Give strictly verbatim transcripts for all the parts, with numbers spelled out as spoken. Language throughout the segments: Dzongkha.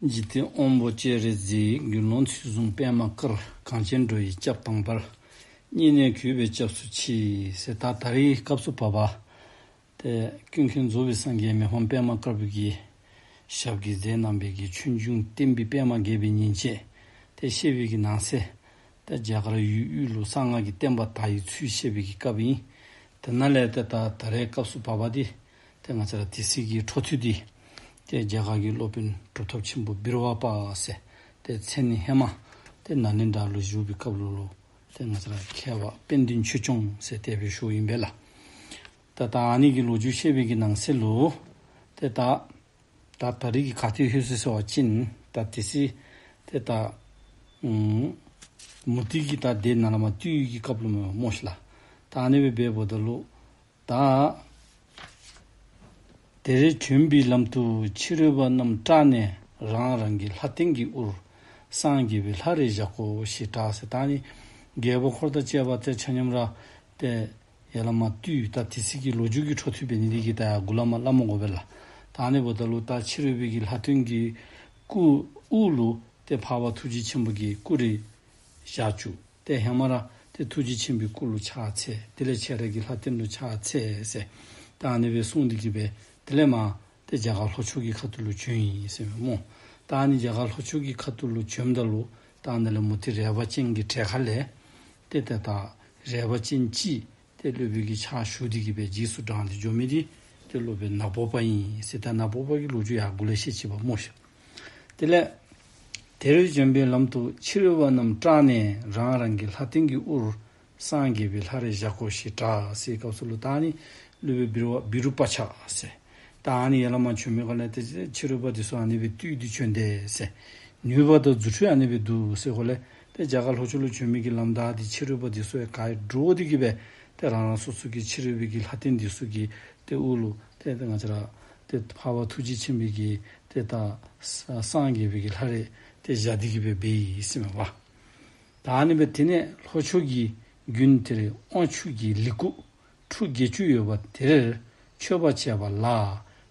འཇིག་རྟེན་དབང་པོ་སྤྱན་རས་གཟིགས། དགེ་སློང་ཚུལ་བཟུང་པདྨ་དཀར། གངས་ཅན་འགྲོ་བའི་སྐྱབས་དང་བར། སྙིང་ནས་གུས་པས་སྐྱབས་སུ་མཆི། ཟེར་ད་ད་རེས་སྐབས་སུ་བབ་པ་ཏེ་ཀུན་མཁྱེན་རྫོགས་པའི་སངས་རྒྱས་མི་ཕམ་པདྨ་དཀར་པོ་གི་ཞབས་ཀྱིས་མཛད་གནང་བའི་གི་ཆོས་འབྱུང་བསྟན་པའི་པདྨ་རྒྱས་པའི་ཉིན་བྱེད་ཏེ་བཤད་པའི་གི་ནང་གསེས། ཏེ་རྒྱ་གར་ཡུལ་དབུས་ལུ་གསང་སྔགས་ཀྱི་བསྟན་པ་དར་བའི་ཚུལ་བཤད་པའི་གི་སྐབས་ཨིན། དེ་ནང་ལས་ཏེ་ད་ད་རེས་སྐབས་སུ་བབ་པ་འདི་ཏེ་ང་བཅས་ར་དེ་ཚེ་གི་འཕྲོ་མཐུད་འདི་ཏེ་རྒྱ་གར་གྱི་སློབ་དཔོན་གྲུབ་ཐོབ་ཆེན་པོ་བིར་ཝ་པ་ཟེར་ཏེ་མཚན་ནི་ཧེ་མ་ཏེ་ནཱ་ལེནྡྲ་ལུ་བཞུགས་པའི་སྐབས་ལུ་ལུ་ཏེ་ང་བཅས་ར་མཁས་པ་དཔལ་ལྡན་ཆོས་སྐྱོང་ཟེར་དེ་སྦེ་ཞུཝ་ཨིན་པས་ལགས། ད་ད་ཨ་ནི་གི་ལོ་རྒྱུས་བཤད་པའི་གི་ནང་གསེས་ལུ་ཏེ་ད་ད་ད་རེས་ཀྱི་ག་ཏེ་ལྷོད་སོ་ཟེར་བ་ཅིན་ད་དེ་ཚེ་ཏེ་ད་ཨམ་མུ་སྟེགས་ཀྱིས་ད་དེ་ནཱ་ལས་མར་བཏུལ་བའི་གི་སྐབས་ལུ་མས་སྨོ་ཤིག་ལགས། ད་ཨ་ནི་སྦེ་འབདཝ་ད་ལུ་ད་དེར་བྱོན་པའི་ལམ་དུ་ཕྱི་རོལ་པ་རྣམས་སྐྲག་ནས་རང་རང་གི་ལྷ་རྟེན་གྱི་དབུར་སངས་རྒྱས་པའི་ལྷ་རེ་བཞག་གོ་ཞེས་གྲགས་ཟེར། ད་ཨ་ནི་རྒྱལ་པོ་འཁོར་དང་བཅས་པ་ཏེ་ཆ་མཉམ་ར་ཏེ་ཡར་ལས་མར་བཏུལ། ད་དེ་ཚེ་གི་ལོ་རྒྱུས་ཀྱི་འཕྲོ་མཐུད་འབད་ནི་འདི་གིས་ད་ཡར་མགུ་ལས་མར་སླབ་མ་དགོ་པས་ལགས། ད་ཨ་ནི་འབདཝ་ད་ལུ་ད་ཕྱི་རོལ་པའི་གི་ལྷ་རྟེན་གྱི་སྐུ་དབུ་ལུ་ཏེ་འཕགས་པ་ཐུགས་རྗེ་ཆེན་པོ་གི་སྐུ་རེ་བཞག་བཅུག། ཏེ་ཧེ་མ་ར་ཏེ་ཐུགས་རྗེ་ཆེན་པོའི་སྐུ་ལུ་ཕྱག་འཚལ། དེ་ལས་ཁྱེད་རའི་གི་ལྷ་རྟེན་ལུ་ཕྱག་འཚལ་ཟེར། ད་ཨ་ནི་སྦེ་གསུངས་ཏེ་གི་སྦེ་དེ་ལས་མར་ཏེ་རྒྱ་གར་ལྷོ་ཕྱོགས་ཀྱི་ཁ་ཐུག་ལུ་བྱོན་ཡི་ཟེར་མས་སྨོ། ད་ཨ་ནི་རྒྱ་གར་ལྷོ་ཕྱོགས་ཀྱི་ཁ་ཐུག་ལུ་བྱོནམ་ད་ལུ་ད་ཨ་ནཱ་ལས་མུ་སྟེགས་རལ་པ་ཅན་གྱི་གྲལ་ཁ་ལས་ཏེ་ཏེ་ད་རལ་པ་ཅན་ཅིག་ཏེ་སློབ་དཔོན་གྱི་ཕྱག་ཞུ་སྟེ་གི་སྦེ་རྗེས་སུ་འབྲངས་ཏེ་འགྱོ་མི་འདི་ཏེ་སློབ་དཔོན་ནག་པོ་པ་ཨིན་ཟེར། ད་ནག་པོ་པ་གི་ལོ་རྒྱུས་ཡར་མགུ་ལས་བཤད་ཅི་པ་སྨོ་ཤིག། དེ་ལས་དེར་བྱོན་པའི་ལམ་དུ་ཕྱི་རོལ་པ་རྣམས་སྐྲག་ནས་རང་རང་གི་ལྷ་རྟེན་གྱི་དབུར་སངས་རྒྱས་པའི་ལྷ་རེ་བཞག་གོ་ཞེས་གྲགས་ཟེར་སྐབས་སུ་ལུ་ད་ཨ་ནི་སློབ་དཔོན་བི་རུ་བི་རུ་པ་ཙ་ཟེར། ད་ཨ་ནི་ཡར་ལས་མར་བྱོན་མི་ག་ལས་ཏེ་ཕྱི་རོལ་པ་འདི་ཚུ་ཨ་ནི་སྦེ་བཏུལ་ཏེ་བྱོན་ཏེ་ཟེར། ནུས་པ་དང་རྫུ་འཕྲུལ་ཨ་ནི་སྦེ་འདུག་ཟེར་ག་ལས་ཏེ་རྒྱ་གར་ལྷོ་ཕྱོགས་ལུ་བྱོན་མི་གི་ལམ་བདའ་སྟེ་ཕྱི་རོལ་པ་འདི་ཚུ་ཡང་ག་ར་འདྲོག་སྟེ་གི་སྦེ་ཏེ་རང་རང་སོ་སོ་གི་ཕྱི་རོལ་པའི་གི་ལྷ་རྟེན་འདི་ཚུ་གི་ཏེ་དབུ་ལུ་ཏེ་ཏེ་ང་བཅས་ར་ཏེ་འཕགས་པ་ཐུགས་རྗེ་ཆེན་པོའི་གི་ཏེ་ད་ས་སངས་རྒྱས་པའི་གི་ལྷ་རེ་ཏེ་བཞག་སྟེ་གི་སྦེ་འབད་ཡི་ཟེར་མས་པ། ད་ཨ་ནི་སྦེ་དེ་ནས་ལྷོ་ཕྱོགས་ཀྱི་དགུན་དེར་དབང་ཕྱུག་གི་ལི་སྐུ་ཁྲུ་བརྒྱད་ཅུ་ཡོད་པ་དེར་མཆོད་པ་བྱས་པ་ལ་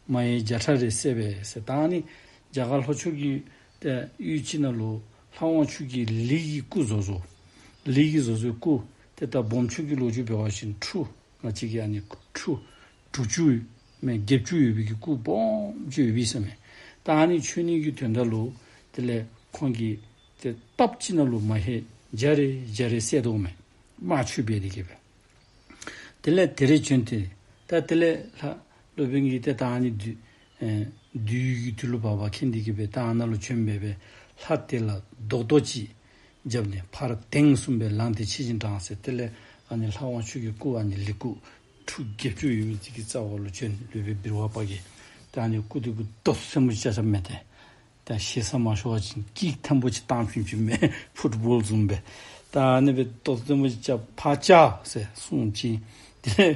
མ་ཧེ་བརྒྱ་ཕྲག་རེ་བསད་པས་ཟེར། ད་ཨ་ནི་རྒྱ་གར་ལྷོ་ཕྱོགས་ཀྱི་ཏེ་ཡུལ་ཅིག་ནང་ལུ་ལྷ་དབང་ཕྱུག་གི་ལི་གི་སྐུ་བཟོ་བཟོཝ། ལི་གི་བཟོ་བཟོཝ་སྐུ་ཏེ་ད་སྦོམ་ཆུང་གི་ལོ་རྒྱུས་འབད་བ་ཅིན་ཁྲུ་ང་བཅས་ཀྱི་ཨ་ནི་ཁྲུ་དྲུག་ཅུ་མེན་བརྒྱད་ཅུ་ཡོད་པའི་གི་སྐུ་སྦོམ་ཅིག་ཡོད་པས་ཟེར་མས། ད་ཨ་ནི་མཆོད་ནི་གི་དོན་དག་ལུ་དེ་ལས་ཁོང་གིས་ཏེ་སྟབས་གཅིག་ནང་ལུ་མ་ཧེ་བརྒྱ་རེ་བརྒྱ་རེ་བསད་དོ་མས། དམག་ཆོས་འབད་དེ་གི་སྦེ། དེ་ལས་དེར་བྱོན་ཏེ་ད་དེ་ལས་ལྷ་སློབ་དཔོན་གྱིས་ཏེ་ད་ཨ་ནི་བདུད་ཨེ་བདུད་ཡུལ་གྱི་དུས་ལུ་བབ་པ་མཁྱེན་ཏེ་གི་སྦེ་ད་ཨ་ནཱ་ལུ་བྱོན་སྦེ་སྦེ་ལྷ་དེ་ལ་རྡོག་རྡོག་ཅིག་བརྒྱབ་ནས་ཕར་དེང་གསུམ་སྦེ་ལངས་ཏེ་ཕྱི་བཞིན་འབྲངས་ཟེར། དེ་ལས་ཨ་ནི་ལྷ་དབང་ཕྱུག་གི་སྐུ་ཨ་ནི་ལི་སྐུ་ཁྲུ་བརྒྱད་ཅུ་ཡོད་མི་དེ་གི་རྩ་བ་ལུ་བྱོན། སློབ་དཔོན་བི་རུ་ཝ་པ་གིས་ད་ཨ་ནི་སྐུ་དེ་གུ་རྡོག་ཐེངས་མ་ཅིག་རྐྱབ་རྐྱབ་མས་ཏེ། ད་ཞེ་ས་མ་ཤོར་བ་ཅིན་ཀིག་ཐེངས་མ་ཅིག་བཏང་བྱིན་བྱིན་མས། ཕུཊ་བཱོལ་བཟུམ་སྦེ། ད་ཨ་ནི་སྦེ་རྡོག་ཐེངས་མ་ཅིག་རྐྱབ་ཕར་བཅག་ཟེར་གསུངས་ཅི། དེ་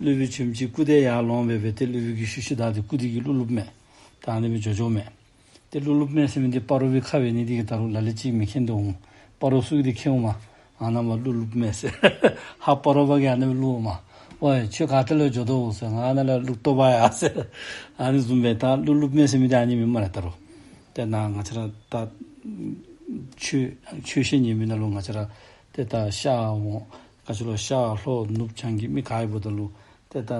ལས་སློབ་དཔོན་བྱོན་ཅི་སྐུ་དེ་ཡར་ལོང་སྦེ་སྦེ་ཏེ་སློབ་དཔོན་གྱིས་ཤུལ་ཤུལ་བདའ་སྟེ་སྐུ་དེ་གིས་བློ་ལུབ་མས། ད་ཨ་ནི་སྦེ་འགྱོ་འགྱོཝ་མས། ཏེ་བློ་ལུབ་མས་ཟེར་མི་འདི་སྤ་རོ་པའི་ཁ་འབད་ནི་འདི་གིས་ད་རུང་ལ་ལུ་ཅིག་མི་མཁྱེན་དོ་འོང་། སྤ་རོ་ཚུ་གིས་འདི་མཁྱེན་འོང་མས། ཨ་ནཱ་མར་བློ་ལུབ་མས་ཟེར། ཧཱ་སྤ་རོ་པ་གིས་ཨ་ནི་སྦེ་ལུབ་འོང་མས། ཝའེ་ཁྱོད་ག་ཏེ་ལུ་འགྱོ་དོ་ཟེར། ང་ཨ་ནཱ་ལས་ལུག་ལྟོ་འབག་ཡར་ཟེར། ཨ་ནི་བཟུམ་སྦེ་ད་བློ་ལུབ་མས་ཟེར་མི་འདི་ཨ་ནི་མེན་སྨ་རེ་ད་རུང་། ཏེ་ནཱ་ང་བཅས་ར་ད་ཆོས་ཆོས་བཤད་ཉན་མི་ནང་ལུ་ང་བཅས་ར་ཏེ་ད་ཤར་ཝང་ག་ཅི་ལོ་ཤར་ལྷོ་ནུབ་བྱང་གི་མི་ག་ཡོདཔ་ད་ལུ་ཏེ་ད་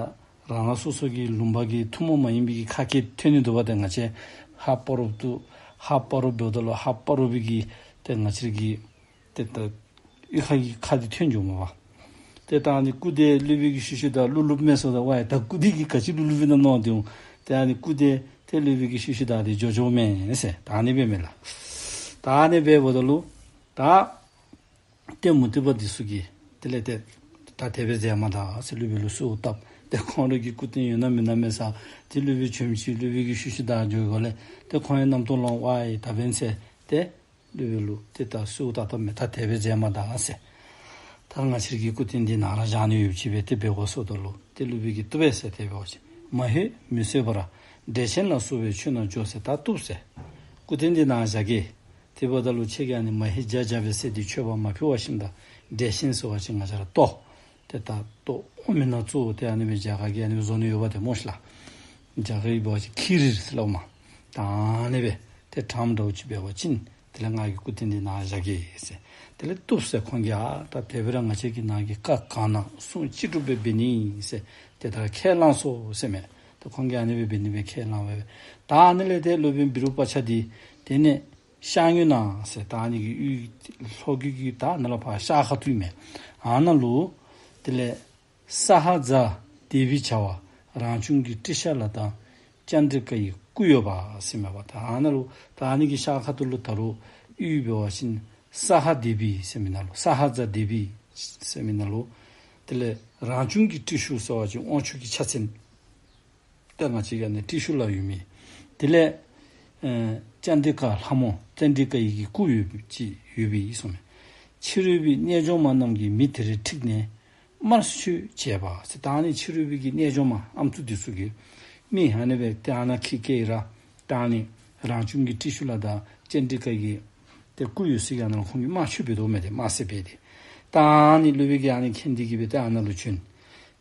རང་རང་སོ་སོ་གི་ལུང་པ་གི་ཐུན་མོང་མ་ཡིན་པའི་གི་ཁ་སྐད་ཐོན་ནི་འདུག་པ། ཏེ་ང་བཅས་ཧཱ་སྤ་རོ་པ་ཏེ་ཧཱ་སྤ་རོ་པ་འབདཝ་ད་ལུ་ཧཱ་སྤ་རོ་པའི་གི་ཏེ་ང་བཅས་ར་གི་ཏེ་ད་གཡུས་ཁ་གི་ཁ་འདི་ཐོན་འགྱོཝ་མས་པ། ཏེ་ད་ཨ་ནི་སྐུ་དེ་སློབ་དཔོན་གྱིས་ཤུལ་ཤུལ་བདའ་བློ་ལུབ་མས་ཟེརཝ་ད་ཝའེ་ད་སྐུ་དེ་གིས་ག་ཅི་བློ་ལུབ་ཨིན་ན་མནོ་སྟེ་འོང་། ཏེ་ཨ་ནི་སྐུ་དེ་ཏེ་སློབ་དཔོན་གྱིས་ཤུལ་ཤུལ་བདའ་སྟེ་འགྱོ་འགྱོཝ་མས་ཟེར། ད་ཨ་ནི་སྦེ་མས་ལགས། ད་ཨ་ནི་སྦེ་འབདཝ་ད་ལུ་ད་ཏེ་མུ་སྟེགས་པ་འདི་ཚུ་གིས་དེ་ལས་ཏེ་ད་དེ་སྦེ་མཛད་མ་ད་ཟེར་སློབ་དཔོན་ལུ་གསོལཝ་བཏབ། ཏེ་ཁོང་རའི་གི་སྐུ་རྟེན་ཡོད་ན་མེད་ན་མེད་ས་ཏེ་སློབ་དཔོན་བྱོན་ཅི་སློབ་དཔོན་གྱིས་ཤུལ་ཤུལ་བདའ་འགྱོ་དགོ་ལས་ཏེ་ཁོང་ཡང་རྣམ་རྟོག་ལངས་ཝའེ་ད་འབདན་ཟེར་ཏེ་སློབ་དཔོན་ལུ་ཏེ་ད་གསོལཝ་བཏབ་བཏབ་མས། ད་དེ་སྦེ་མཛད་མ་ད་ཟེར། ད་ང་བཅས་རའི་གི་སྐུ་རྟེན་འདི་ནཱ་ར་བཞག་ནི་ཡོདཔ་ཅིག་སྦེ་ཏེ་འབད་དགོ་ཟེརཝ་ད་ལུ་ཏེ་སློབ་དཔོན་གྱིས་བཏུབ་པས་ཟེར་ཏེ་འབད་བ་ཅིན་མ་ཧེ་མི་བཟོད་པར་འགྲེལ་ཆེན་ལ་སོགས་པའི་ཆོས་རྣམས་སྦྱོར་ཟེར། ད་བཏུབ་ཟེར། སྐུ་རྟེན་འདི་ནཱ་བཞག་གེ། དེ་འབདཝ་ད་ལུ་ཁྱེད་ཀྱིས་ཨ་ནི་མ་ཧེ་བརྒྱ་བརྒྱ་སྦེ་བསད་དེ་མཆོད་པ་མ་ཕུལ་བར་ཞིནམ་ད་འགྲེལ་ཆེན་ཟེར་བ་ཅིན་ང་བཅས་ར་ལྟོ་ཏེ་ད་ལྟོ་འོ་མི་ནང་བཙོ་སྟེ་ཨ་ནི་སྦེ་རྒྱ་གར་གྱི་ཨ་ནི་སྦེ་བཟོ་ནི་ཡོདཔ་ཏེ་སྨོ་ཤིག་ལགས། རྒྱ་གར་གྱི་འབད་བ་ཅིན་ཁི་རིར་ཟེར་སླབ་མས། ད་ཨ་ནི་སྦེ་ ཏེ་དྲངམ་འདྲཝ་ཅིག་འབད་བ་ཅིན་དེ་ལས་ང་གི་སྐུ་རྟེན་འདི་ནཱ་བཞག་གེ་ཟེར། དེ་ལས་བཏུབ་ཟེར། ཁོང་གིས་ཨ་ད་དེ་སྦེ་ར་ང་བཅས་ཀྱིས་ནཱ་གི་བཀའ་གང་གནང་གསུང་ཅི་སྒྲུབ་སྦེ་འབད་ནི་ཟེར། དེ་ལྟར་ཁས་བླངས་སོ་ཟེར་མས། ད་ཁོང་གིས་ཨ་ནི་སྦེ་འབད་ནི་སྦེ་ཁས་བླངས་སྦེ། ད་ཨ་ནི་ལས་ཏེ་སློབ་དཔོན་བི་རུ་པ་ཅ་འདི་དེ་ནས་ཤར་ངོས་ནང་ཟེར་ད་ཨ་ནི་གི་ཡུལ་ལྷོ་རྒྱུད་ཀྱི་ད་ནཱ་ལས་ཕར་ཤར་ཁ་ཐུག་མས། ཨ་ནཱ་ལུ་དེ་ལས་ས་ཧ་ཛ་དེ་བི་བྱ་བ་རང་བྱུང་གི་ཏྲི་ཤཱ་ལ་དང་ཙནྡྲི་ཀ་ཡི་སྐུ་ཡོད་པ་ཟེར་མས་པ། ད་ཨ་ནཱ་ལུ་ད་ཨ་ནི་གི་ཤར་ཁ་ཐུག་ལུ་ད་རུང་ཡུལ་འབད་བ་ཅིན་ས་ཧ་དེ་བི་ཟེར་མི་ནང་ལུ་ས་ཧ་ཛ་དེ་བི་ཟེར་མི་ནང་ལུ་དེ་ལས་རང་བྱུང་གི་ཏྲི་ཤཱུལ་ཟེར་བ་ཅིན་དབང་ཕྱུག་གི་ཕྱག་མཚན། ད་ང་བཅས་ཀྱི་ཨ་ནི་ཏྲི་ཤཱུལ་ལུ་ཡོད་མི། དེ་ལས་ཨེ་ཙནྡྲི་ཀ་ལྷ་མོ་ཙནྡྲི་ཀ་ཡི་གི་སྐུ་ཡོད་ཅིག་ཡོད་པའི་གསུངས་མས། ཕྱི་རོལ་པའི་རྣལ་འབྱོར་མ་རྣམས་ཀྱིས་མི་དེ་རའི་འཁྲིས་ནས་དམར་མཆོད་བྱས་པ་ཟེར། ད་ཨ་ནི་ཕྱི་རོལ་པའི་གི་རྣལ་འབྱོར་མ་ཨམ་སྲུ་འདི་ཚུ་གིས་མི་ཨ་ནི་སྦེ་ཏེ་ཨ་ནཱ་ཁྱིད་སྐད་ར་ད་ཨ་ནི་རང་བྱུང་གི་ཏྲི་ཤཱུལ་ལ་དང་ཙནྡྲི་ཀ་གི་ཏེ་སྐུ་ཡོད་ས་གི་ཨ་ནཱ་ལུ་ཁོང་གིས་དམར་མཆོད་འབད་དོ་མས། ཏེ་དམར་མཆོད་འབད་དེ་ད་ཨ་ནི་སློབ་དཔོན་གྱིས་ཨ་ནི་མཁྱེན་ཏེ་གིས་སྦེ་ཏེ་ཨ་ནཱ་ལུ་བྱོན།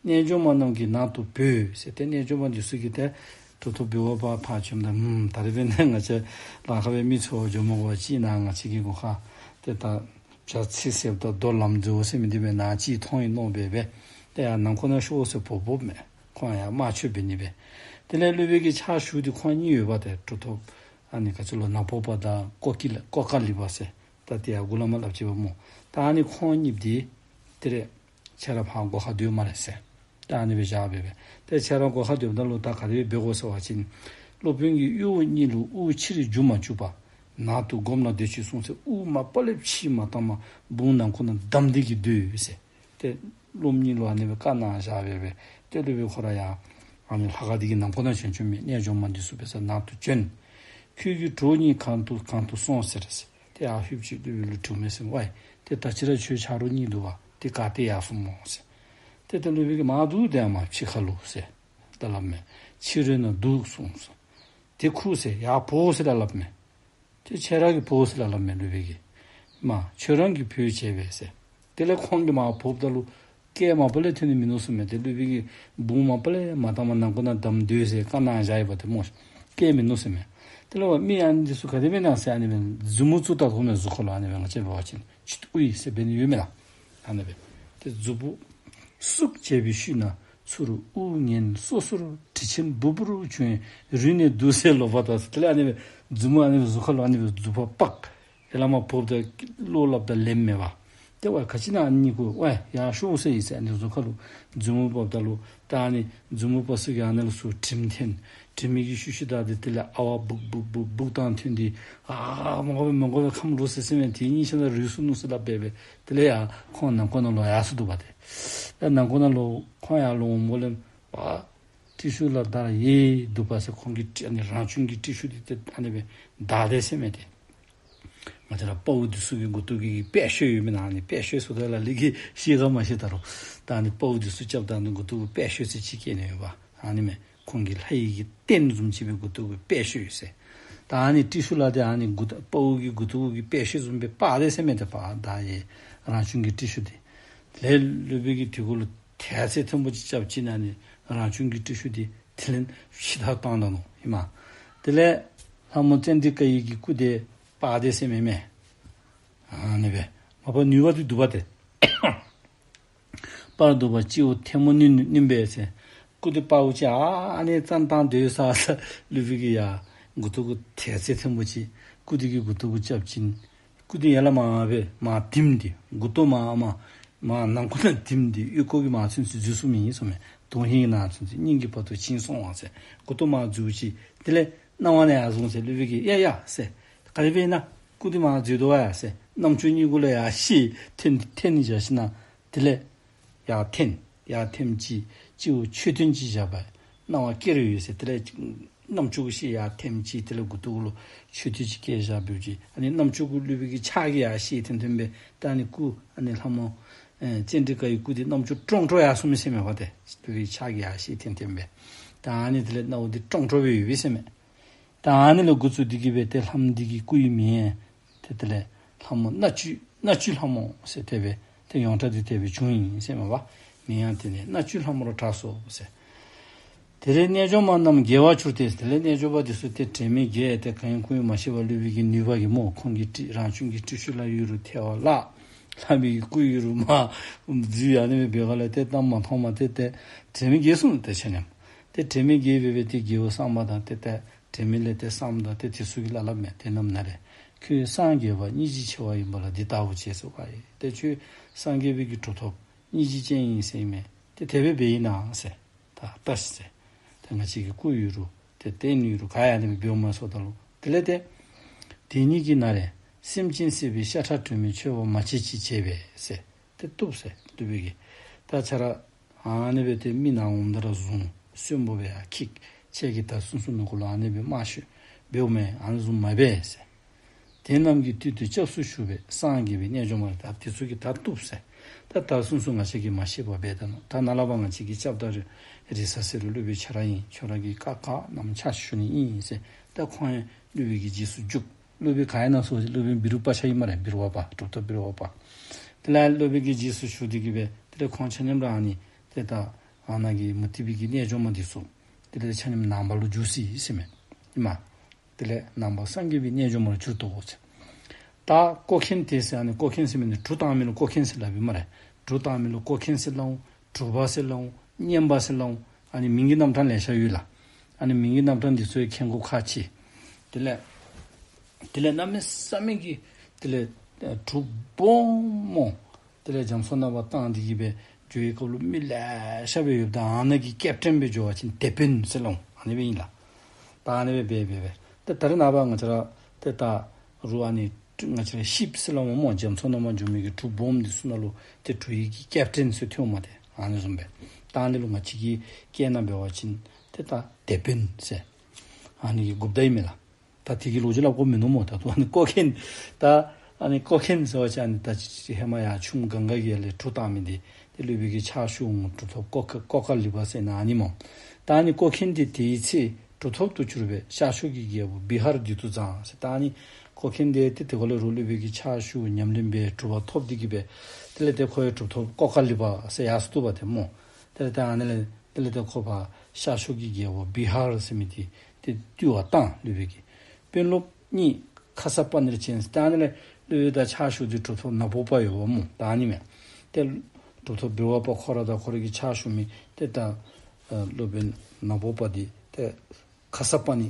རྣལ་འབྱོར་མ་རྣམས་ཀྱིས་ནང་དུ་བོས་ཟེར། ཏེ་རྣལ་འབྱོར་མ་འདི་ཚུ་གིས་ཏེ་གྲུབ་ཐོབ་འབུལ་བ་པར་ཕར་བྱོནམ་ད་ཨུམ་ད་རིས་འབད་ནི་ང་བཅས་ལཱ་ཁག་སྦེ་མི་འཚོལ་བར་འགྱོ་མི་དགོ་པར་ཅིག་ནཱ་ང་བཅས་ཀྱི་སྒོ་ཁར་ཏེ་ད་བྱ་ཚིག་ཟེརཝ་ད་རྡོ་ལམ་འཛོལ་ཟེར་མི་འདི་སྦེ་ནཱ་ཅིག་མཐོང་ཡི་མནོ་སྦེ་སྦེ་ཏེ་ཡར་ནང་ཁོག་ནང་ཤོག་ཟེར་འབོ་འབོཝ་མས། ཁོང་ཡར་དམར་མཆོད་འབད་ནི་སྦེ། དེ་ལས་སློབ་དཔོན་གྱི་ཕྱག་ཞུ་སྟེ་ཁོང་གཉིས་ཡོད་པ་ཏེ་གྲུབ་ཐོབ་ཨ་ནི་ག་ཅི་ལོ་ནག་པོ་པ་དང་ཀོ་ཀི་ལ་ཀོ་ཀ་ལི་པ་ཟེར། ད་དེ་ཡང་འགོ་ལས་མར་སླབ་ཅི་པ་སྨོ། ད་ཨ་ནི་ཁོང་གཉིས་འདི་དེ་རེ་ཁྱེད་ར་ཕར་སྒོ་ཁར་སྡོད་སྨ་རེ་ཟེར། ད་ཨ་ནི་སྦེ་བཞག་སྦེ་སྦེ། ཏེ་ཁྱེད་ར་སྒོ་ཁར་སྡོདཔ་ད་ལུ་ད་ག་དེ་སྦེ་འབད་དགོ་ཟེར་བ་ཅིན་སློབ་དཔོན་གྱིས་གཡོ་བོ་གཉིས་ལུ་དབུགས་ཕྱིར་འགྱུར་མ་བཅུག་པར་ནང་དུ་སྒོམ་ལ་སྡོད་ཅིག་གསུངས་ཟེར། དབུགས་མ་པ་ལས་ཕྱི་མ་བཏང་མ་བུང་ནང་ཁོག་ནང་བསྡམས་ཏེ་གིས་སྡོད་ཟེར། ཏེ་སློབ་མ་གཉིས་ལུ་ཨ་ནི་སྦེ་བཀའ་གནང་བཞག་སྦེ་སྦེ། ཏེ་སློབ་དཔོན་ཁོ་ར་ཡང་ཨ་ནི་ལྷ་ཁང་འདི་གི་ནང་ཁོག་ནང་བྱོན་བྱོནམ་མས། རྣལ་འབྱོར་མ་འདི་ཚུ་འབད་སར་ནང་དུ་བྱོན། ཁྱོད་ཀྱི་གྲོགས་གཉིས་གང་དུ་གང་དུ་སོང་ཟེར་ཟེར། ཏེ་ཡར་ལྷོདཔ་ཅིག་སློབ་དཔོན་ལུ་དྲིཝ་མས་ཟེར། ཝའི་ཏེ་ད་ཅི་ར་ཁྱོད་ཆ་རོགས་གཉིས་འདུག་པ། ཏེ་ག་ཏེ་ཡར་སོང་སྨོ་ཟེར། ཏེ་ད་སློབ་དཔོན་གྱིས་མར་འདུག་སྟེ་ཨ་མར་ཕྱི་ཁ་ལུ་ཟེར་ད་སླབ་མས། ཕྱི་རོལ་ན་འདུག་གསུངས་སོ། ཏེ་ཁུག་ཟེར་ཡར་འབོ་ཟེར་ད་སླབ་མས། ཏེ་ཁྱེད་ར་གིས་འབོ་ཟེར་ད་སླབ་མས་སློབ་དཔོན་གྱིས། མ་ཁྱོད་རང་གིས་བོས་བྱས་པས་ཟེར། དེ་ལས་ཁོང་གིས་མར་འབོཝ་ད་ལུ་སྐད་མ་པ་ལས་ཐོན་ནི་མིན་ནུག་ཟེར་མས། ཏེ་སློབ་དཔོན་གྱིས་བུང་མ་པ་ལས་མ་བཏང་མ་ནང་ཁོག་ནང་བསྡམས་སྡོད་ཟེར་བཀའ་གནང་བཞག་ཡོད་པ་ཏེ་སྨོ། སྐད་མིན་ནུག་ཟེར་མས། དེ་ལས་ཝའི་མི་ཨ་ནི་འདི་ཚུ་ག་དེ་སྦེ་ཨིན་ན་ཟེར་ཨ་ནི་སྦེ་མཛུབ་མོ་བཙུགས་ད་དོ་མས། གཟུགས་ཁ་ལུ་ཨ་ནི་སྦེ་ང་བཅས་འབད་བ་ཅིན་ཅིག་ཏུ་ཨུ་ཡི་ཟེར་འབད་ནི་ཡོད་མེན་ན། ཨ་ནི་སྦེ་ཏེ་མཛུབ་བཙུགས་བྱས་པའི་ཤུལ་ན་ཚུར་དབུགས་ངན་སོ་སོར་དྲི་ཆེན་འབུར་འབུར་བྱུང་རུས་ནི་འདུག་ཟེར་ལོག་པར་ལྟ་ཟེར། དེ་ལས་ཨ་ནི་སྦེ་མཛུབ་མོ་ཨ་ནི་སྦེ་གཟུགས་ཁ་ལུ་ཨ་ནི་སྦེ་མཛུབ་པ་པག་ཡར་ལས་མར་འབོཝ་ད་བློ་སླབ་ད་ལན་མེད་པར། ཏེ་ཝའི་ག་ཅི་ཨིན་ན་ཨ་ནི་གུ་ཝའི་ཡར་ཤོག་ཟེར་ཨིན་ཟེར། ཨ་ནི་གཟུགས་ཁ་ལུ་མཛུབ་མོ་འབགཔ་ད་ལུ་ད་ཨ་ནི་མཛུབ་མོ་པ་ཚུ་གིས་ཨ་ནི་ལུ་ཚུར་དྲིམ་འཐེན། དྲིམ་གྱི་ཤུལ་ཤུལ་ད་ཏེ་དེ་ལས་ཨ་ཝ་སྦུག་སྦུག་སྦུག་སྦུག་བཏང་འཐེན་ཏེ་ཨ་མ་དགོ་པས་མ་དགོ་པས་ཁམས་ལོག་ཟེར་ཟེར་མས། དེ་གཉིས་ཆ་ད་རུལ་སོ་ནུག་ཟེར་སླབ་སྦེ་སྦེ་དེ་ལས་ཡར་ཁོང་ནང་ཁོག་ནང་ལོག་ཡར་སོ་འདུག་པ་ཏེ། ད་ནང་ཁོག་ནང་ལོག་ཁོང་ཡར་ལོག་འོངམ་ལས་ཨ་ཏྲི་ཤཱུལ་ལ་དར་ཡི་འདུག་པ་ཟེར། ཁོང་གི་ཏྲི་ཨ་ནི་རང་བྱུང་གི་ཏྲི་ཤཱུལ་འདི་ཏེ་ཨ་ནི་སྦེ་དར་ཏེ་ཟེར་མས་ཏེ། ང་བཅས་ར་དཔའ་བོ་འདི་ཚུ་གི་མགུ་ཏོ་གི་པད་ཤོད་ཡོད་མེན་ན། ཨ་ནི་པད་ཤོད་ཟེརཝ་ད་ལ་ལུ་གིས་ཤེས་ག་མ་ཤེས་ད་རུང་ད་ཨ་ནི་དཔའ་བོ་འདི་ཚུ་རྐྱབ་ད་ཨ་ནི་མགུ་ཏོ་གི་པད་ཤོད་ཟེར་ཅིག་བཀལ་ནི་ཡོདཔ་ཨ་ནི་མས། ཁོང་གི་ལྷ་ཡི་གི་རྟེན་བཟུམ་ཅིག་སྦེ་མགུ་ཏོ་གི་པད་ཤོད་ཟེར། ད་ཨ་ནི་ཏྲི་ཤཱུལ་ལ་འདི་ཨ་ནི་མགུ་ཏོ་དཔའ་བོ་གི་མགུ་ཏོ་གི་པད་ཤོད་བཟུམ་སྦེ་སྤར་ཏེ་ཟེར་མས་ཏེ། པར་ད་ཡི་རང་བྱུང་གི་ཏྲི་ཤཱུལ་འདི་ལས་སློབ་དཔོན་གྱིས་དེ་གུ་ལུ་ཐལ་ཚེ་མཐོན་པོ་ཅིག་རྐྱབ་ཅི་ན་ཨ་ནི་རང་བྱུང་གི་ཏྲི་ཤཱུལ་འདི་དེ་ལས་ཕྱི་ཐག་བཏང་ད་ནུག་ཨིན་མས། དེ་ལས་ལྷ་མོ་ཙནྡྲི་ཀ་ཡི་གི་སྐུ་འདི་སྤར་ཏེ་ཟེར་མས་མས། ཨ་ནི་སྦེ་མ་པ་ནུས་པ་འདི་འདུག་པ་ཏེ། སྤར་འདུག་པ་སྤྱི་བོ་ཐལ་མོ་སྣོན་སྣོན་པས་ཟེར། སྐུ་འདི་སྤརཝ་ཅིག་ཨ་ནི་བཙན་བཏང་སྡོད་ས་ཟེར་སློབ་དཔོན་གྱིས་ཡར་མགུ་ཏོ་གུ་ཐལ་ཚེ་མཐོན་པོ་ཅིག་སྐུ་འདི་གི་མགུ་ཏོ་གུ་རྐྱབ་ཅི་ན་སྐུ་འདི་ཡར་ལས་མར་སྦེ་མར་ལྡེམ་སྟེ་མགུ་ཏོ་མར་མར་མར་ནང་ཁོག་ནང་ལྡེམ་སྟེ་ཨོལ་ལྐོག་གི་མར་ཚུན་ཚོད་འཛུལ་སོང་མི་ཨིན་ཟེར་མས། དོན་ཧིང་གི་ནང་ཚུན་ཚོད་སྙིང་གི་བར་དུ་བྱིང་སོང་བ་ཟེར། མགུ་ཏོ་མར་འཛུལཝ་ཅིག་དེ་ལས་རྣ་བ་ནང་ཡར་བཟུང་ཟེར་སློབ་དཔོན་གྱིས་ཡ་ཡ་ཟེར། ག་དེ་སྦེ་ཨིན་ན་སྐུ་འདི་མར་འཛུལ་དོ་ཡ་ཟེར། རྣམ་ཅོག་གཉིས་གུ་ལུ་ཡར་ཤེད་འཐེན་འཐེན་ནི་བཞག་ཞིན་ན་དེ་ལས་ཡར་འཐེན་ཡར་འཐེནམ་ཅིག་སྤྱི་བོ་མཆོད་རྟེན་ཅིག་བཞག་པ་རྣ་བར་སྐྱེ་རུ་ཡོད་ཟེར། དེ་ལས་རྣམ་ཅོག་གི་ཤེད་ཡར་འཐེནམ་ཅིག་དེ་ལས་མགུ་ཏོ་གུ་ལུ་མཆོད་རྟེན་ཅིག་བཀལ་བཞག་པའི་ཅིག་ཨ་ནི་རྣམ་ཅོག་གུ་སློབ་དཔོན་གྱི་ཕྱག་གིས་ཡར་ཤེད་འཐེན་འཐེན་སྦེ་ད་ཨ་ནི་སྐུ་ཨ་ནི་ལྷ་མོ་ཨེ་ཙནྡྲི་ཀ་ཡི་སྐུ་འདི་རྣམ་ཅོག་ཀྲོང་ཀྲོ་ཡར་སོང་མི་ཟེར་མས་པ་ཏེ། སློབ་དཔོན་གྱི་ཕྱག་གིས་ཡར་ཤེད་འཐེན་འཐེན་སྦེ་ད་ཨ་ནི་དེ་ལས་རྣ་བ་འདི་ཀྲོང་ཀྲོ་སྦེ་ཡོད་པས་ཟེར་མས། ད་ཨ་ནི་ལས་འགོ་བཙུགས་ཏེ་གིས་སྦེ་ཏེ་ལྷ་མོ་འདི་གི་སྐུ་ཡི་མིང་ཡང་ཏེ་དེ་ལས་ལྷ་མོ་མནའ་བཅུད་མནའ་བཅུད་ལྷ་མོ་ཟེར་དེ་སྦེ་ཏེ་ཡོངས་གྲགས་འདི་དེ་སྦེ་བྱུང་ཡི་ཟེར་མས་པ། མིང་ཡང་དེ་ནི་མནའ་བཅུད་ལྷ་མོ་རུ་གྲགས་སོ་ཟེར། དེ་ལས་རྣལ་འབྱོར་མ་རྣམས་དགྱེས་པར་གྱུར་ཏེ། དེ་ལས་རྣལ་འབྱོར་པ་འདི་ཚུ་ཏེ་དྲན་མེད་དགྱེས་ཏེ་གང་ཡིན་ཁུངས་ཡིན་མ་ཤེས་པར་སློབ་དཔོན་གྱི་ནུས་པ་གིས་སྨོ། ཁོང་གི་ཏི་རང་བྱུང་གི་ཏི་ཤུ་ལག་གཡུ་རུ་ཐལ་བ་བརླག། ལྷ་མོའི་སྐུ་གཡུ་རུ་མ་འཛུལ་ཡང་ནི་མེད་པའི་སྒང་ལས་ཏེ་གནམ་མ་མཐོང་མ་ཏེ་ཏེ་དྲན་མེད་དགྱེས་སོང་ཏེ་ཆ་མཉམ། ཏེ་དྲན་མེད་དགྱེས་པའི་སྦེ་ཏེ་དགེ་བ་བསམ་པ་དང་ཏེ་ཏེ་དྲན་མེད་ལས་ཏེ་བསམ་དང་ཏེ་དེ་ཚུ་གིས་སླབ་སླབ་མས། དེ་རྣམས་ན་རེ། ཁྱོད་སངས་རྒྱས་པ་སྙིང་རྗེ་ཆེ་བ་ཡིན་པ་ལ་འདི་ལྟ་བུ་བྱས་སོ་ག་ཡེ། ཏེ་ཁྱོད་སངས་རྒྱས་པའི་གི་གྲུབ་ཐོབ་སྙིང་རྗེ་ཅན་ཨིན་ཟེར་མས། ཏེ་དེ་སྦེ་འབད་ཨིན་ན་ཟེར། ད་ལྟ་ཟེར། ཏེ་ང་བཅས་ཀྱི་སྐུ་གཡུ་རུ་ཏེ་རྟེན་གཡུ་རུ་ག་ཡང་ནི་འབདཝ་མ་སོང་ད་ལུ། དེ་ལས་ཏེ་དེ་ཉིད་ཀྱིས་ན་རེ་སེམས་ཅན་སྲིད་པའི་ཤ་ཁྲག་དྲི་མའི་མཆོད་པ་མ་བྱེད་ཅིག་བྱས་པས་ཟེར། ཏེ་བཏུབ་ཟེར་སློབ་དཔོན་གྱིས། ད་ཁྱོད་ར་ཨ་ནི་སྦེ་ཏེ་མི་ནཱ་འོངམ་ད་ར་བཟུང་གསོན་པོ་སྦེ་ཡར་འཁྱིད། ཁྱེད་ཀྱིས་ད་ཚུན་ཚོད་ནང་འཁོད་ལུ་ཨ་ནི་སྦེ་དམག་ཤོར་འབདཝ་མས། ཨ་ནི་བཟུམ་མ་འབད་ཟེར། དེ་རྣམས་ཀྱི་སྟེང་དུ་སྐྱབས་སུ་ཞུགས་པས་སངས་རྒྱས་པའི་རྣལ་འབྱོར་མ་རེ། ད་དེ་ཚུ་གིས་ད་བཏུབ་ཟེར། ད་ད་ཚུན་ཚོད་ང་བཅས་ཀྱིས་མ་ཤེས་པར་འབད་ད་ནུག། ད་ནཱ་ལས་ཕར་ང་བཅས་ཀྱིས་སྐྱབས་དང་རི་རི་ས་ཟེར་རུང་སློབ་དཔོན་ཁྱོད་ར་ཨིན། ཁྱོད་ར་གིས་བཀའ་བཀའ་གནང་ཕྱག་ཞུ་ནི་ཨིན་ཟེར། ད་ཁོང་ཡང་སློབ་དཔོན་གྱི་རྗེས་སུ་འཇུག། སློབ་དཔོན་ག་ཨིན་ན་སོ་ཟེར་སློབ་དཔོན་བི་རུ་པ་ཅ་ཨིན་སྨ་རེ། བི་རུ་པ་པ་གྲུབ་ཐོབ་བི་རུ་པ་པ། དེ་ལས་སློབ་དཔོན་གྱི་རྗེས་སུ་ཞུགས་ཏེ་གིས་སྦེ་དེ་ལས་ཁོང་ཆ་མཉམ་ར་ཨ་ནི་ཏེ་ད་ཨ་ནཱ་གི་མུ་སྟེགས་པའི་གི་རྣལ་འབྱོར་མ་འདི་ཚུ་དེ་ལས་ཆ་མཉམ་ནང་པ་ལུ་འགྱུར་སོ་ཡི་ཟེར་མས། ཨིན་མས། དེ་ལས་ནང་པ་སངས་རྒྱས་པའི་རྣལ་འབྱོར་མ་ལུ་གྱུར་ཏོ་ཟེར། ད་ཀོ་མཁན་དེ་ཟེར་ཨ་ནི་ཀོ་མཁན་ཟེར་མི་ནི་གྲུ་བཏང་མི་ལུ་ཀོ་མཁན་ཟེར་སླབ་ཨིན་སྨ་རེ། གྲུ་བཏང་མི་ལུ་ཀོ་མཁན་ཟེར་སླབ་འོང་། གྲུ་པ་ཟེར་སླབ་འོང་། བརྙན་པ་ཟེར་སླབ་འོང་། ཨ་ནི་མིང་གི་རྣམ་གྲངས་ལེ་ཤ་ཡོད་ལགས། ཨ་ནི་མིང་གི་རྣམ་གྲངས་འདི་ཚུ་ཡང་མཁྱེན་དགོཔ་ཁག་ཆེ། དེ་ལས་དེ་ལས་གནམ་མེད་ས་མེད་ཀྱི་དེ་ལས་གྲུ་སྦོམ་སྨོ། དེ་ལས་རྒྱ་མཚོ་ནང་ཕར་བཏང་སྟེ་གིས་སྦེ་འགྱོ་བའི་སྐབས་ལུ་མི་ལེ་ཤ་སྦེ་ཡོདཔ་ད་ཨ་ནཱ་གི་ཀེབ་ཊེན་སྦེ་འགྱོ་བ་ཅིན་དེད་དཔོན་ཟེར་སླབ་འོང་། ཨ་ནི་སྦེ་ཨིན་ལགས། ད་ཨ་ནི་སྦེ་འབད་འབད་འབད་ཏེ་ད་རེས་ནངས་པ་ང་བཅས་ར་ཏེ་ད་རུང་ཨ་ནི་ང་བཅས་ར་ཤིཔ་ཟེར་སླབ་འོང་སྨོ། རྒྱ་མཚོ་ནང་མར་འགྱོ་མི་གི་གྲུ་སྦོམ་འདི་ཚུ་ནང་ལུ་ཏེ་གྲུ་ཡི་གི་ཀེབ་ཊེན་ཟེར་ཐོན་འོང་མས་ཏེ། ཨ་ནི་བཟུམ་སྦེ་ད་ཨ་ནི་ལུ་ང་བཅས་ཀྱི་སྐད་ནང་འབད་བ་ཅིན་ཏེ་ད་དེད་དཔོན་ཟེར་ཨ་ནི་གི་འགོཔ་ད་ཨིན་མས་ལགས། ད་དེ་གི་ལོ་རྒྱུས་སླབ་དགོཔ་མིན་ནུག་སྨོ། ད་ལྟོ་ཨ་ནི་ཀོ་མཁན་ད་ཨ་ནི་ཀོ་མཁན་ཟེར་བ་ཅིན་ཨ་ནི་ད་ཧེ་མ་ཡར་ཆུ་མོ་གངས་དཀར་གྱི་ཡར་ལས་གྲུ་བཏང་མི་འདི་ཏེ་སློབ་དཔོན་གྱི་ཕྱག་ཞུ་འོང་། གྲུབ་ཐོབ་ཀོ་ཀ་ཀོ་ཀ་ལི་པ་ཟེར་ན་ཨ་ནི་སྨོ། ད་ཨ་ནི་ཀོ་མཁན་འདི་དེའི་ཚེ་གྲུབ་ཐོབ་ཏུ་གྱུར་པས། ཤར་ཕྱོགས་ཀྱི་རྒྱལ་པོ་བི་ཧར་བདུད་དུ་བརྫངས་ཟེར། ད་ཨ་ནི་ཀོ་མཁན་འདི་ཏེ་དེ་ཁར་ལས་རུང་སློབ་དཔོན་གྱི་ཕྱག་ཞུ་ཉམས་ལེན་འབད་གྲུབ་པ་ཐོབ་སྟེ་གིས་སྦེ་དེ་ལས་ཏེ་ཁོ་ཡང་གྲུབ་ཐོབ་ཀོ་ཀ་ལི་པ་ཟེར་ཡར་སོང་ནུག་པ་ཏེ་སྨོ། དེ་ལས་ཏེ་ཨ་ནི་ལས་དེ་ལས་ཏེ་ཁོ་ཕར་ཤར་ཕྱོགས་ཀྱི་རྒྱལ་པོ་བི་ཧར་ཟེར་མི་འདི་ཏེ་བཏུལ་བར་བཏང་སློབ་དཔོན་གྱིས། དཔོན་སློབ་གཉིས་ཁ་ས་པ་ཎིར་བྱོན་ཟེར། ད་ཨ་ནི་ལས་སློབ་དཔོན་དང་ཕྱག་ཞུ་སྟེ་གྲུབ་ཐོབ་ནག་པོ་པ་ཡོདཔ་སྨོ། ད་ཨ་ནི་མས། ཏེ་གྲུབ་ཐོབ་བི་རུ་པ་ཁོ་ར་དང་ཁོ་ར་གི་ཕྱག་ཞུ་མི་ཏེ་ད་ཨ་སློབ་དཔོན་ནག་པོ་པ་འདི་ཏེ་ཁ་ས་པ་ཎི་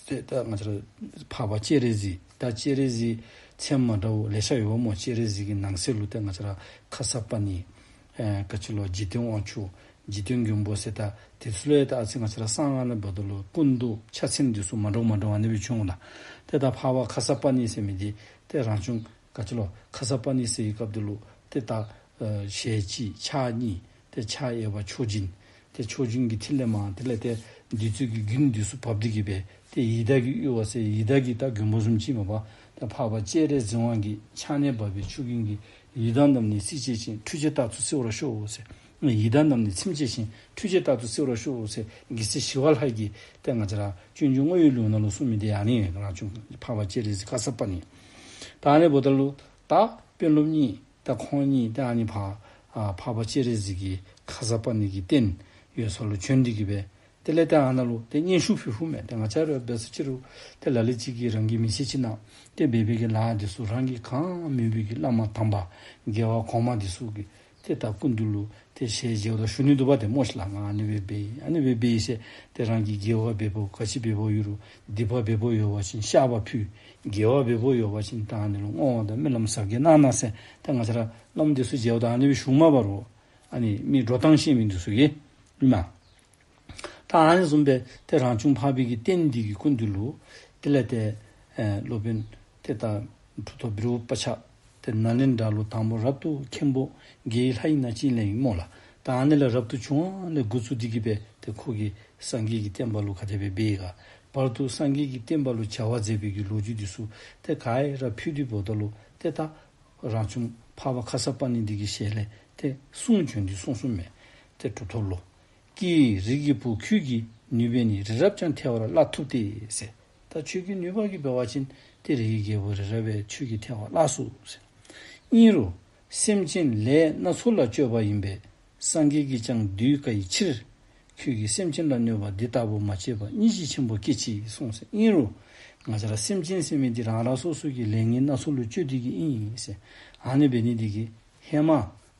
ཏེ་ད་ང་བཅས་ར་འཕགས་པ་སྤྱན་རས་གཟིགས། ད་སྤྱན་རས་གཟིགས་མཚན་མ་འདྲཝ་ལེ་ཤ་ཡོདཔ་སྨོ། སྤྱན་རས་གཟིགས་ཀྱི་ནང་གསེས་ལུ་ཏེ་ང་བཅས་ར་ཁ་ས་པ་ཎི་ཨེ་ག་ཅི་ལོ་འཇིག་རྟེན་དབང་ཕྱུག་འཇིག་རྟེན་མགོན་པོ་ཟེར་ད་དེ་ཚུ་ལས་ད་ཨ་ཙི་ང་བཅས་ར་གསང་སྔགས་ནང་འབདཝ་ད་ལུ་སྐུ་མདོག་ཕྱག་མཚན་འདི་ཚུ་མ་འདྲཝ་མ་འདྲཝ་ཨ་ནི་སྦེ་བྱུང་ལགས། ཏེ་ད་འཕགས་པ་ཁ་ས་པ་ཎི་ཟེར་མི་འདི་ཏེ་རང་བྱུང་ག་ཅི་ལོ་ཁ་ས་པ་ཎི་ཟེར་བའི་སྐབས་འདི་ལུ་ཏེ་ད་ཨེ་ཞལ་གཅིག་ཕྱག་གཉིས་ཏེ་ཕྱག་གཡས་པ་མཆོག་སྦྱིན། ཏེ་མཆོག་སྦྱིན་གྱི་ཐིག་ལེ་མ་དེ་ལས་ཏེ་བདུད་རྩི་གི་རྒྱུན་འདི་ཚུ་བབས་ཏེ་གིས་སྦེ་ཏེ་ཡི་དྭགས་ཀྱི་ཡུལ་བ་ཟེར་ཡི་དྭགས་ཀྱི་ད་མགོན་པོ་བཟུམ་ཅིག་མས་པ། ད་འཕགས་པ་སྤྱན་རས་གཟིགས་དབང་གི་ཕྱག་ནས་བབས་པའི་མཆོག་སྦྱིན་གྱིས། ཡི་དྭགས་རྣམས་ནི་ཚིམ་བྱེད་ཅིང་། ཁྲུས་བྱས་རྟག་ཏུ་བསིལ་བར་ཤོག་ཟེར། ཡི་དྭགས་རྣམས་ནི་ཚིམ་བྱེད་ཅིང་། ཁྲུས་བྱས་རྟག་ཏུ་བསིལ་བར་ཤོག་ཟེར་རྒྱལ་སྲས་ཞི་བ་ལྷ་གིས་ཏེ་ང་བཅས་ར་སྤྱོད་འཇུག་བསྔོ་བའི་ལུང་ནང་ལུ་གསུངས་མི་འདི་ཨ་ནི་རང་བྱུང་འཕགས་པ་སྤྱན་རས་གཟིགས་ཁ་ས་པ་ཎི། ད་ཨ་ནི་འབདཝ་ད་ལུ་ད་དཔོན་སློབ་གཉིས་ད་ཁོང་གཉིས་ད་ཨ་ནི་འཕགས་ཨ་འཕགས་པ་སྤྱན་རས་གཟིགས་ཀྱི་ཁ་ས་པ་ཎི་གི་རྟེན་ཡོད་ས་ལུ་བྱོན་ཏེ་གིས་སྦེ་དེ་ལས་ད་ཨ་ནཱ་ལུ་ཏེ་སྙན་ཞུ་ཕུལ་ཕུལཝ་མས། ཏེ་ང་བཅས་ར་འབད་ས་ཅིག་རུང་ཏེ་ལ་ལུ་ཅིག་གིས་རང་གི་མི་ཚེ་ཅིག་ནང་ཏེ་འབད་བའི་གི་ལཱ་འདི་ཚུ་རང་གིས་གང་མོས་པའི་གི་བླ་མ་དམ་པ་རྒྱལ་བ་གོང་མ་འདི་ཚུ་གི་ཏེ་ད་སྐུ་མདུན་ལུ་ཏེ་ཞལ་མཇལཝ་ད་ཞུ་ནི་འདུག་པ་ཏེ་སྨོ་ཤིག་ལགས། ང་ཨ་ནི་སྦེ་འབད་ཡི་ཨ་ནི་སྦེ་འབད་ཡི་ཟེར། ཏེ་རང་གི་དགེ་བ་འབད་འབདཝ་ག་ཅི་འབད་འབདཝ་ཡོད་རུང་སྡིག་པ་འབད་འབདཝ་ཡོད་པ་ཅིན་བཤགས་པ་ཕུལ། དགེ་བ་འབད་འབདཝ་ཡོད་པ་ཅིན་ད་ཨ་ནི་ལུ་བསྔོ་བ་དང་སྨོན་ལམ་ཟབ་རྒྱས་གནང་གནང་ཟེར། ཏེ་ང་བཅས་ར་བླམ་འདི་ཚུ་མཇལཝ་ད་ཨ་ནི་སྦེ་ཞུཝ་མས་པ་རོ། ཨ་ནི་མི་འགྲོ་སྟངས་ཤེས་མི་འདི་ཚུ་གིས་ཨིན་མས། ད་ཨ་ནི་བཟུམ་སྦེ་ཏེ་རང་བྱུང་འཕགས་པའི་གི་རྟེན་འདི་གི་སྐུ་མདུན་ལུ་དེ་ལས་ཏེ་ཨེ་སློབ་དཔོན་ཏེ་ད་གྲུབ་ཐོབ་བི་རུ་པ་ཅ་ཏེ་ནཱ་ལེནྡྲ་ལུ་དང་པོ་རབ་ཏུ་མཁན་པོ་དགེ་བའི་ལྷ་ཡི་ནང་ཅིག་ལས་ཨིན་སྨོ་ལགས། ད་ཨ་ནི་ལས་རབ་ཏུ་བྱུང་བ་ལས་འགོ་བཙུགས་ཏེ་གིས་སྦེ་ཏེ་ཁོ་གིས་སངས་རྒྱས་ཀྱི་བསྟན་པ་ལུ་ག་དེ་སྦེ་འབད་ཡི་ག་བར་དུ་སངས་རྒྱས་ཀྱི་བསྟན་པ་ལུ་བྱ་བ་མཛད་པའི་གི་ལོ་རྒྱུས་འདི་ཚུ་ཏེ་ག་ར་ཕུལ་ཏེ་འབདཝ་ད་ལུ་ཏེ་ད་རང་བྱུང་འཕགས་པ་ཁ་ས་པ་ཎི་འདི་གི་ཞལ་ལས་ཏེ་གསུང་བྱོན་ཏེ་གསུངས་གསུངསམ་མས། ཏེ་གྲུབ་ཐོབ་ལུ། ཀྱེ་རིགས་ཀྱི་བུ་ཁྱོད་ཀྱི་ནུས་པས་ནི། རི་རབ་ཀྱང་ཐལ་བར་བརླག་ཐུབ་སྟེ་ཟེར། ད་ཁྱོད་ཀྱི་ནུས་པ་གིས་འབད་བ་ཅིན་ཏེ་རིའི་རྒྱལ་པོ་རི་རབ་ཡང་ཁྱོད་ཀྱིས་ཐལ་བར་བརླག་ཚུགས་ཟེར། ཨིན་རུང་སེམས་ཅན་ལས་སྣ་ཚོགས་ལ་སྤྱོད་པ་ཡིན་པས། སངས་རྒྱས་ཀྱིས་ཀྱང་གདུལ་དཀའ་བའི་ཕྱིར། ཁྱོད་ཀྱིས་སེམས་ཅན་ལ་གནོད་པ་འདི་ལྟ་བུ་མ་བྱས་པར་སྙིང་རྗེ་ཆེན་པོ་སྐྱེ་ཅིག་གསུངས་ཟེར། ཨིན་རུང་ང་བཅས་ར་སེམས་ཅན་ཟེར་མི་འདི་རང་རང་སོ་སོ་གི་ལས་ངན་སྣ་ཚོགས་ལུ་སྤྱོད་དེ་གི་ཨིན་ཟེར། ཨ་ནི་འབད་ནི་འདི་གིས་ཧེ་མ་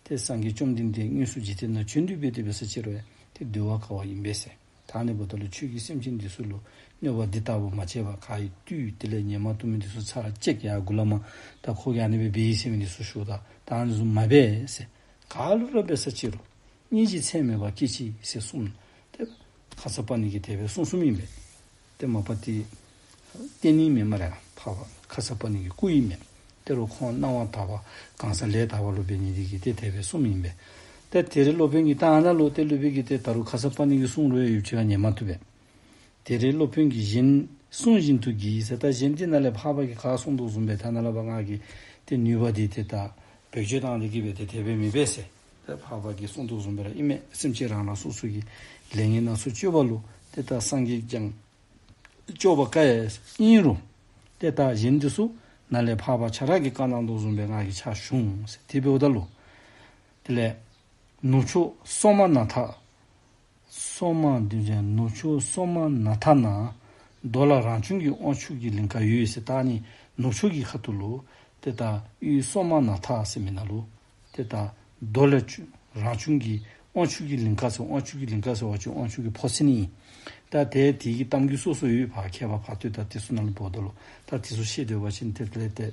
ཏེ་སངས་རྒྱས་བཅོམ་ལྡན་འདས་དངོས་སུ་འཇིག་རྟེན་ན་བྱོན་ཏེ་འབད་དེ་འབད་ས་ཅིག་རུང་ཡང་ཏེ་འདུལ་བ་དཀའ་བ་ཨིན་པས་ཟེར། ད་ཨ་ནི་འབདཝ་ད་ལུ་ཁྱོད་ཀྱིས་སེམས་ཅན་འདི་ཚུ་ལུ་གནོད་པ་འདི་ལྟ་བུ་མ་བྱས་པར་ག་ཡི་བཏུལ། དེ་ལས་ཉེས་དམིགས་ཐུག་མི་འདི་ཚུ་ཚར་བཅད། ཡར་མགུ་ལས་མར་ད་ཁོ་གིས་ཨ་ནི་སྦེ་འབད་ཡི་ཟེར་མི་འདི་ཚུ་ཞུཝ་ད་ད་ཨ་ནི་བཟུམ་མ་འབད་ཟེར། ག་ལུ་ར་འབད་ས་ཅིག་རུང་སྙིང་རྗེ་ཚད་མེད་པ་སྐྱེ་ཅིག་ཟེར་གསུངས། ཏེ་ཁ་སར་པ་ཎི་གིས་དེ་སྦེ་གསུངས་གསུངསམ་ཨིན་པས། ཏེ་མ་པ་ཏི་བསྟན་ནི་མེན་སྨ་རེ། འཕགས་པ་ཁ་སར་པ་ཎི་གི་སྐུ་ཨིན་མས། དེ་རུང་ཁོང་སྣང་བ་དག་པ་གང་ཟག་ལས་དག་པ་ལུ་འབད་ནི་འདི་གིས་ཏེ་དེ་སྦེ་གསུངསམ་ཨིན་པས། ཏེ་དེ་རིང་སློབ་དཔོན་གྱིས་ད་ཨ་ནཱ་ལུ་ཏེ་སློབ་དཔོན་གྱིས་ཏེ་ད་རུང་ཁ་སར་པ་ཎི་གིས་གསུངས་རུང་ཡང་ཡུདཔ་ཅིག་ཁར་ཉན་མ་བཏུབ་པས། དེ་རིང་སློབ་དཔོན་གྱིས་གཞན་གསུངས་བཞིན་དུ་བགྱི་ཟེར། ད་གཞན་འདི་ནཱ་ལས་འཕགས་པ་གིས་ག་གསུངས་དོ་བཟུམ་སྦེ་ད་ནཱ་ལས་ཕར་ང་གིས་ཏེ་ནུས་པ་འདི་ཏེ་ད་བེད་སྤྱོད་བཏང་སྟེ་གི་སྦེ་ཏེ་དེ་སྦེ་མི་འབད་ཟེར། ད་འཕགས་པ་གིས་གསུངས་དོ་བཟུམ་སྦེ་ར་ཨིན་མས། སེམས་ཅན་རང་རང་སོ་སོ་གི་ལས་ངན་སྣ་ཚོགས་སྤྱོད་པ་ལུ་ཏེ་ད་སངས་རྒྱས་ཀྱང་སྐྱོབ་པར་དཀའ་ཡ་ཨིན་རུང་ཏེ་ད་གཞན་འདི་ཚུ་ནཱ་ལས་འཕགས་པ་ཁྱོད་ར་གིས་བཀའ་གནང་དོ་བཟུམ་སྦེ་ང་གིས་ཕྱག་ཞུ་ཟེར། དེ་འབདཝ་ད་ལུ་དེ་ལས་ནུབ་ཕྱོགས་སོ་མ་ན་ཐ། སོ་མ་འདི་ནུབ་ཕྱོགས་སོ་མ་ན་ཐ་ན་རྡོ་ལ་རང་བྱུང་གི་དབང་ཕྱུག་གི་ལིང་ག་ཡོད་ཟེར། ད་ཨ་ནི་ནུབ་ཕྱོགས་ཀྱི་ཁ་ཐུག་ལུ་ཏེ་ད་ཡུལ་སོ་མ་ན་ཐ་ཟེར་མི་ནང་ལུ་ཏེ་ད་རྡོ་ལ་རང་བྱུང་གི་དབང་ཕྱུག་གི་ལིང་ག་ཟེར། དབང་ཕྱུག་གི་ལིང་ག་ཟེར་བ་ཅིན་དབང་ཕྱུག་གི་ཕོ་མཚན་ཨིན། ད་ཏེ་དེ་གི་གཏམ་རྒྱུད་སོ་སོ་ཡོད། ཕར་ཁྱད་པར་ཕར་སྟོད་ད་དེ་ཚུ་ནང་ལུ་འབདཝ་ད་ལུ་ད་དེ་ཚུ་བཤད་སྡོད་པ་ཅིན་ཏེ་དེ་ལས་ཏེ་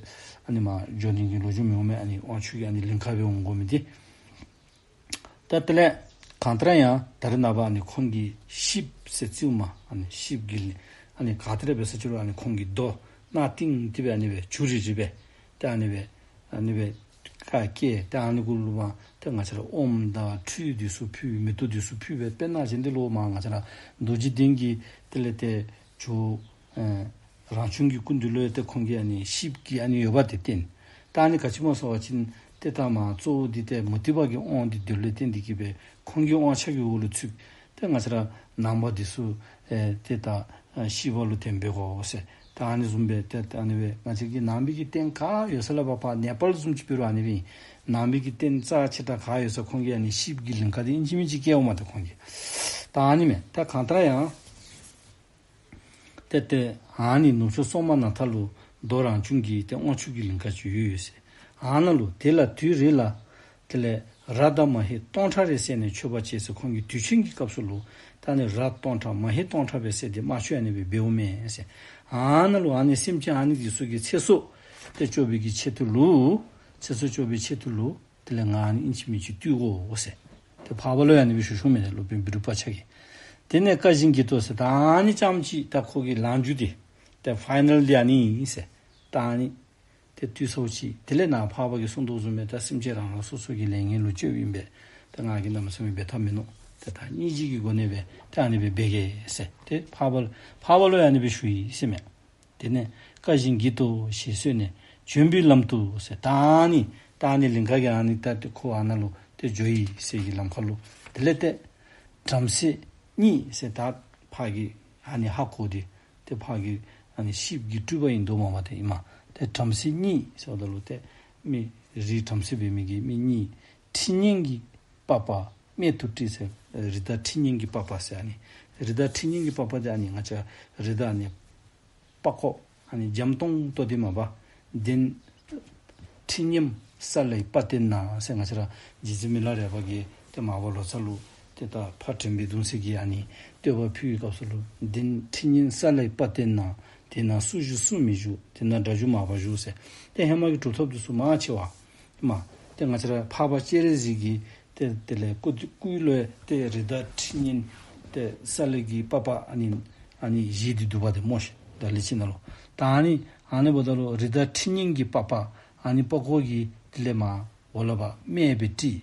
ཨ་ནི་མ་འགྱོ་ནི་གི་ལོ་རྒྱུས་མི་འོང་མས། ཨ་ནི་དབང་ཕྱུག་གི་ཨ་ནི་ལིང་ག་སྦེ་འོང་དགོ་མི་འདི། ད་དེ་ལས་གང་ལྟར་ཡང་ད་རེས་ནངས་པ་ཨ་ནི་ཁོང་གི་ཤིབ་ཟེར་བརྩིཝ་མས། ཨ་ནི་ཤིབ་ཀྱི་ཨ་ནི་ག་ཏེ་ར་འབད་ས་ཅིག་རུང་ཨ་ནི་ཁོང་གི་རྡོ་ནག་ཏིང་ཏི་སྦེ་ཨ་ནི་སྦེ་བྱུ་རི་རི་སྦེ་ཏེ་ཨ་ནི་སྦེ་ཨ་ནི་སྦེ་ཀ་སྐྱེས། ཏེ་ཨ་ནི་གུ་ལུ་མ་ཏེ་ང་བཅས་ར་ཨོམ་དང་ཁྲུས་འདི་ཚུ་ཕུལ། མེ་ཏོག་འདི་ཚུ་ཕུལ་སྦེ། དཔེར་ན་གཞན་འདི་ལུ་མ་ང་བཅས་ར་རྡོ་རྗེ་གདན་གྱི་དེ་ལས་ཏེ་ཇོ་ཨེ་རང་བྱུང་གི་སྐུ་མདུན་ལུ་ཡང་ཏེ་ཁོང་གི་ཨ་ནི་ཤིབ་ཀྱི་ཨ་ནི་ཡོདཔ་དེ་བསྟན། ད་ཨ་ནི་ག་ཅི་སྨོ་ཟེར་བ་ཅིན་ཏེ་ད་མ་གཙོ་བོ་འདི་ཏེ་མུ་སྟེགས་པ་གི་དབང་འདི་དེ་ལུ་བརྟེན་ཏེ་གི་སྦེ་ཁོང་གི་དབང་ཆ་གི་འོག་ལུ་ཚུད། ཏེ་ང་བཅས་ར་ནང་པ་འདི་ཚུ་ཨེ་ཏེ་ད་ཨ་ཤིབ་པ་ལུ་དེ་སྦེ་དགོ་ཟེར། ད་ཨ་ནི་བཟུམ་སྦེ་ཏེ་ད་ཨ་ནི་སྦེ་ང་བཅས་ཀྱི་ནང་པའི་གི་རྟེན་ག་ཡོད་ས་ལས་ཕར་ཕར་ནེ་པཱལ་བཟུམ་ཅིག་འབད་རུང་ཨ་ནི་སྦེ་ཨིན། ནང་པའི་གི་རྟེན་རྩ་ཆེ་དྲགས་ག་ཡོད་ས་ཁོང་གི་ཨ་ནི་ཤིབ་ཀྱི་ལིང་ག་འདི་ཨིན་ཅི་མིན་ཅི་བཀལཝ་མས། ཏེ་ཁོང་གིས་ད་ཨ་ནི་མས། ད་གང་ལྟར་ཡང་ཏེ་ཏེ་ཨ་ནི་ནུབ་ཕྱོགས་སོ་མ་ན་ཐ་ལུ་རྡོ་རང་བྱུང་གི་ཏེ་དབང་ཕྱུག་གི་ལིང་ག་ཅིག་ཡོད་ཡོད་ཟེར། ཨ་ནཱ་ལུ་དེ་ལ་དུས་རེ་ལ་དེ་ལས་ར་དང་མ་ཧེ་སྟོང་ཕྲག་རེ་བསད་ནས་མཆོད་པ་བྱེད་ཟེར། ཁོང་གིས་དུས་ཆེན་གྱི་སྐབས་སུ་ལུ་ད་ཨ་ནི་ར་སྟོང་ཕྲག་མ་ཧེ་སྟོང་ཕྲག་སྦེ་བསད་དེ་དམར་མཆོད་ཨ་ནི་སྦེ་འབདཝ་མས་ཟེར། ཨ་ནཱ་ལུ་ཨ་ནི་སེམས་ཅན་ཨ་ནི་འདི་ཚུ་གི་ཚེ་སྲོག་ཏེ་སྐྱོབ་པའི་གི་ཆེད་དུ་ལུ་ཚེ་སྲོག་སྐྱོབ་པའི་ཆེད་དུ་ལུ་དེ་ལས་ང་ཨ་ནི་ཨིན་ཅི་མིན་ཅི་བཏུལ་དགོ་ཟེར། ཏེ་འཕགས་པ་ལུ་ཡང་ཨ་ནི་སྦེ་ཞུ་ཞུཝ་མས། ཏེ་སློབ་དཔོན་བི་རུ་པ་ཅག་གིས། དེ་ནས་བཀའ་བཞིན་བགྱིད་དོ་ཟེར། ད་ཨ་ནི་ཙམ་ཅིག་ད་ཁོ་གི་ལངས་རྒྱུ་འདི་ཏེ་ཕའི་ནཱལ་འདི་ཨ་ནི་ཨིན་ཟེར། ད་ཨ་ནི་ཏེ་བཏུལ་ཚརཝ་ཅིག་དེ་ལས་ནཱ་འཕགས་པ་གིས་གསུངས་དོ་བཟུམ་སྦེ་ད་སེམས་ཅན་རང་རང་སོ་སོ་གི་ལས་ངན་ལུ་སྤྱོདཔ་ཨིན་པས། ཏེ་ང་གིས་གནམ་མེད་ས་མེད་འབད་ཐབས་མིན་ནུག། ཏེ་ད་སྙིང་རྗེ་གི་སྒོ་ནས་སྦེ་ཏེ་ཨ་ནི་སྦེ་འབད་གེ་ཟེར་ཏེ་འཕགས་པ་འཕགས་པ་ལུ་ཡང་ཨ་ནི་སྦེ་ཞུ་ཡི་ཟེར་མས། དེ་ནས་བཀའ་བཞིན་བགྱིད་དོ་ཞེས་གསོལ་ནས་བྱོན་པའི་ལམ་དུ་ཟེར། ད་ཨ་ནི་ད་ཨ་ནི་ལིང་ག་གིས་ཨ་ནི་ད་ཏེ་ཁོ་ཨ་ནཱ་ལུ་ཏེ་འགྱོ་ཡི་ཟེར་གྱི་ལམ་ཁ་ལུ་དེ་ལས་ཏེ་བྲམ་ཟེ་གཉིས་ཟེར། ད་ཕར་གྱི་ཨ་ནི་ཧ་གོ་སྟེ་ཏེ་ཕར་གྱི་ཨ་ནི་ཤིབ་ཀྱི་སྤྲུལ་པ་ཨིན་དོ་མས་པ་ཏེ་ཨིན་མས། ཏེ་བྲམ་ཟེ་གཉིས་ཟེརཝ་ད་ལུ་ཏེ་མི་རི་བྲམ་ཟེ་འབད་མི་གི་མི་གཉིས། ཁྲི་སྙིང་གི་པགས་པ་སྨད་དུ་དཀྲིས་ཟེར། རི་དྭགས་ཁྲི་སྙིང་གི་པགས་པ་ཟེར། ཨ་ནི་རི་དྭགས་ཁྲི་སྙིང་གི་པགས་པ་འདི་ཨ་ནི་ང་བཅས་རི་དྭགས་ཨ་ནི་པགས་ཀོ་ཨ་ནི་འཇམ་ཏོང་ཏོ་འདི་མས་པ། གདན་ཁྲི་སྙིང་ས་ལའི་དཔལ་སྟེང་ན་ཟེར། ང་བཅས་ར་རྗེ་བཙུན་མི་ལ་རས་པ་གིས་ཏེ་མར་པ་ལོ་ཙཱ་ལུ་ཏེ་ད་ཕ་དྲན་པའི་གདུང་སྲས་ཀྱིས་ཨ་ནི་བསྟོད་པ་ཕུལ་བའི་སྐབས་སུ་ལུ་གདན་ཁྲི་སྙིང་ས་ལའི་དཔལ་སྟེང་ན། དེ་ན་སུ་བཞུགས་སུ་མི་བཞུགས། དེ་ན་སྒྲ་བསྒྱུར་མར་པ་བཞུགས་ཟེར། ཏེ་ཧེ་མ་གི་གྲུབ་ཐོབ་འདི་ཚུ་མང་ཆེ་བ་མ་ཏེ་ང་བཅས་ར་འཕགས་པ་སྤྱན་རས་གཟིགས་ཀྱི་ཏེ་དེ་ལས་སྐུ་སྐུ་ལུ་ཏེ་རི་དྭགས་ཁྲི་སྙིང་ཏེ་ས་ལའི་གི་པགས་པ་ཨ་ནི་ཨ་ནི་བཞེས་ཏེ་འདུག་པ་ཏེ་སྨོ་ཤིག། ད་ལི་ཅི་ནང་ལུ་ད་ཨ་ནི་ཨ་ནི་འབདཝ་ད་ལུ་རི་དྭགས་ཁྲི་སྙིང་གི་པགས་པ་ཨ་ནི་པགས་ཀོ་གི་དེ་ལས་མར་འོག་ལས་ཕར་སྨད་སྦེ་དཀྲིས།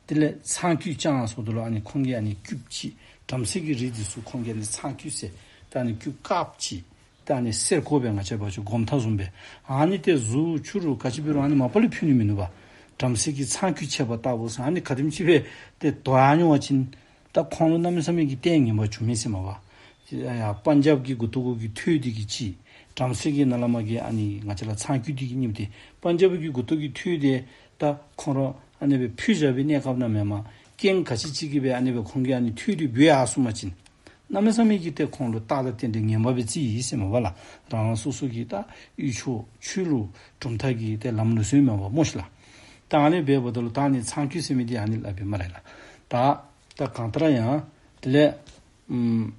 དེ་ལས་ཚངས་སྐུད་བརྐྱངས་ཟེརཝ་ད་ལུ་ཨ་ནི་ཁོང་གིས་ཨ་ནི་སྐུདཔ་ཅིག་བྲམ་ཟེ་གི་རིགས་འདི་ཚུ་ཁོང་གིས་ཨ་ནི་ཚངས་སྐུད་ཟེར། ད་ཨ་ནི་སྐུདཔ་དཀརཔོ་ཅིག་ད་ཨ་ནི་གསེར་ཀོ་སྦེ་ང་བཅས་འབད་བ་ཅིན་སྒོམ་ཐག་བཟུམ་སྦེ་ཨ་ནི་ཏེ་གཟུགས་ཕྱི་རུ་ག་ཅི་འབད་རུང་ཨ་ནི་མ་པ་ལས་ཕུལ་ནི་མིན་ནུག་པ། བྲམ་ཟེ་གིས་ཚངས་སྐུད་བྱས་པ་ལྟ་བུ་ཟེར། ཨ་ནི་ག་དེམ་ཅིག་སྦེ་ཏེ་དོ་ཡར་འགྱོ་བ་ཅིན་ད་ཁོང་ལུ་གནམ་མེད་ས་མེད་ཀྱི་ལྟས་ངན་པ་བྱུང་མི་ཟེར་མས་པ། ཡ་ཡ་པན་ཇབ་ཀྱི་མགུ་ཏོ་གུ་གི་ཐོད་འདི་གིས་ཅིག། བྲམ་ཟེ་གི་ནཱ་ལས་མར་གྱི་ཨ་ནི་ང་བཅས་ར་ཚངས་སྐུད་འདི་གིས་རྙིངམ་ཏེ་པན་ཇབ་ཀྱི་མགུ་ཏོ་གི་ཐོད་འདི་ད་ཁོང་ར་ཨ་ནི་སྦེ་ཕུལ་བཞག་པའི་གནས་སྐབས་ནང་མེན་མས། རྐྱེན་ག་ཅི་ཅིག་གིས་སྦེ་ཨ་ནི་སྦེ་ཁོང་གིས་ཨ་ནི་ཐོས་ཏེ་འབུལ་ཡར་སོང་པ་ཅིན་གནམ་མེད་ས་མེད་ཀྱི་ཏེ་ཁོང་ལུ་རྟགས་དང་རྟེན་འབྲེལ་ངན་པ་སྦེ་བརྩི་ཡི་ཟེར་མས་པ་ལགས། རང་རང་སོ་སོ་གི་ད་ཡུལ་ཕྱོགས་ཆོས་ལུགས་གྲུབ་མཐའ་གི་ཏེ་ལམ་ལུགས་སྲོལ་མས་པ་སྨོ་ཤིག་ལགས། ད་ཨ་ནི་འབདཝ་ད་ལུ་ད་ཨ་ནི་ཚངས་སྐུད་ཟེར་མི་འདི་ཨ་ནི་སླབ་པའི་སྨ་རེ་ལགས། ད་ད་གང་ལྟར་ཡང་དེ་ལས་ཨམ་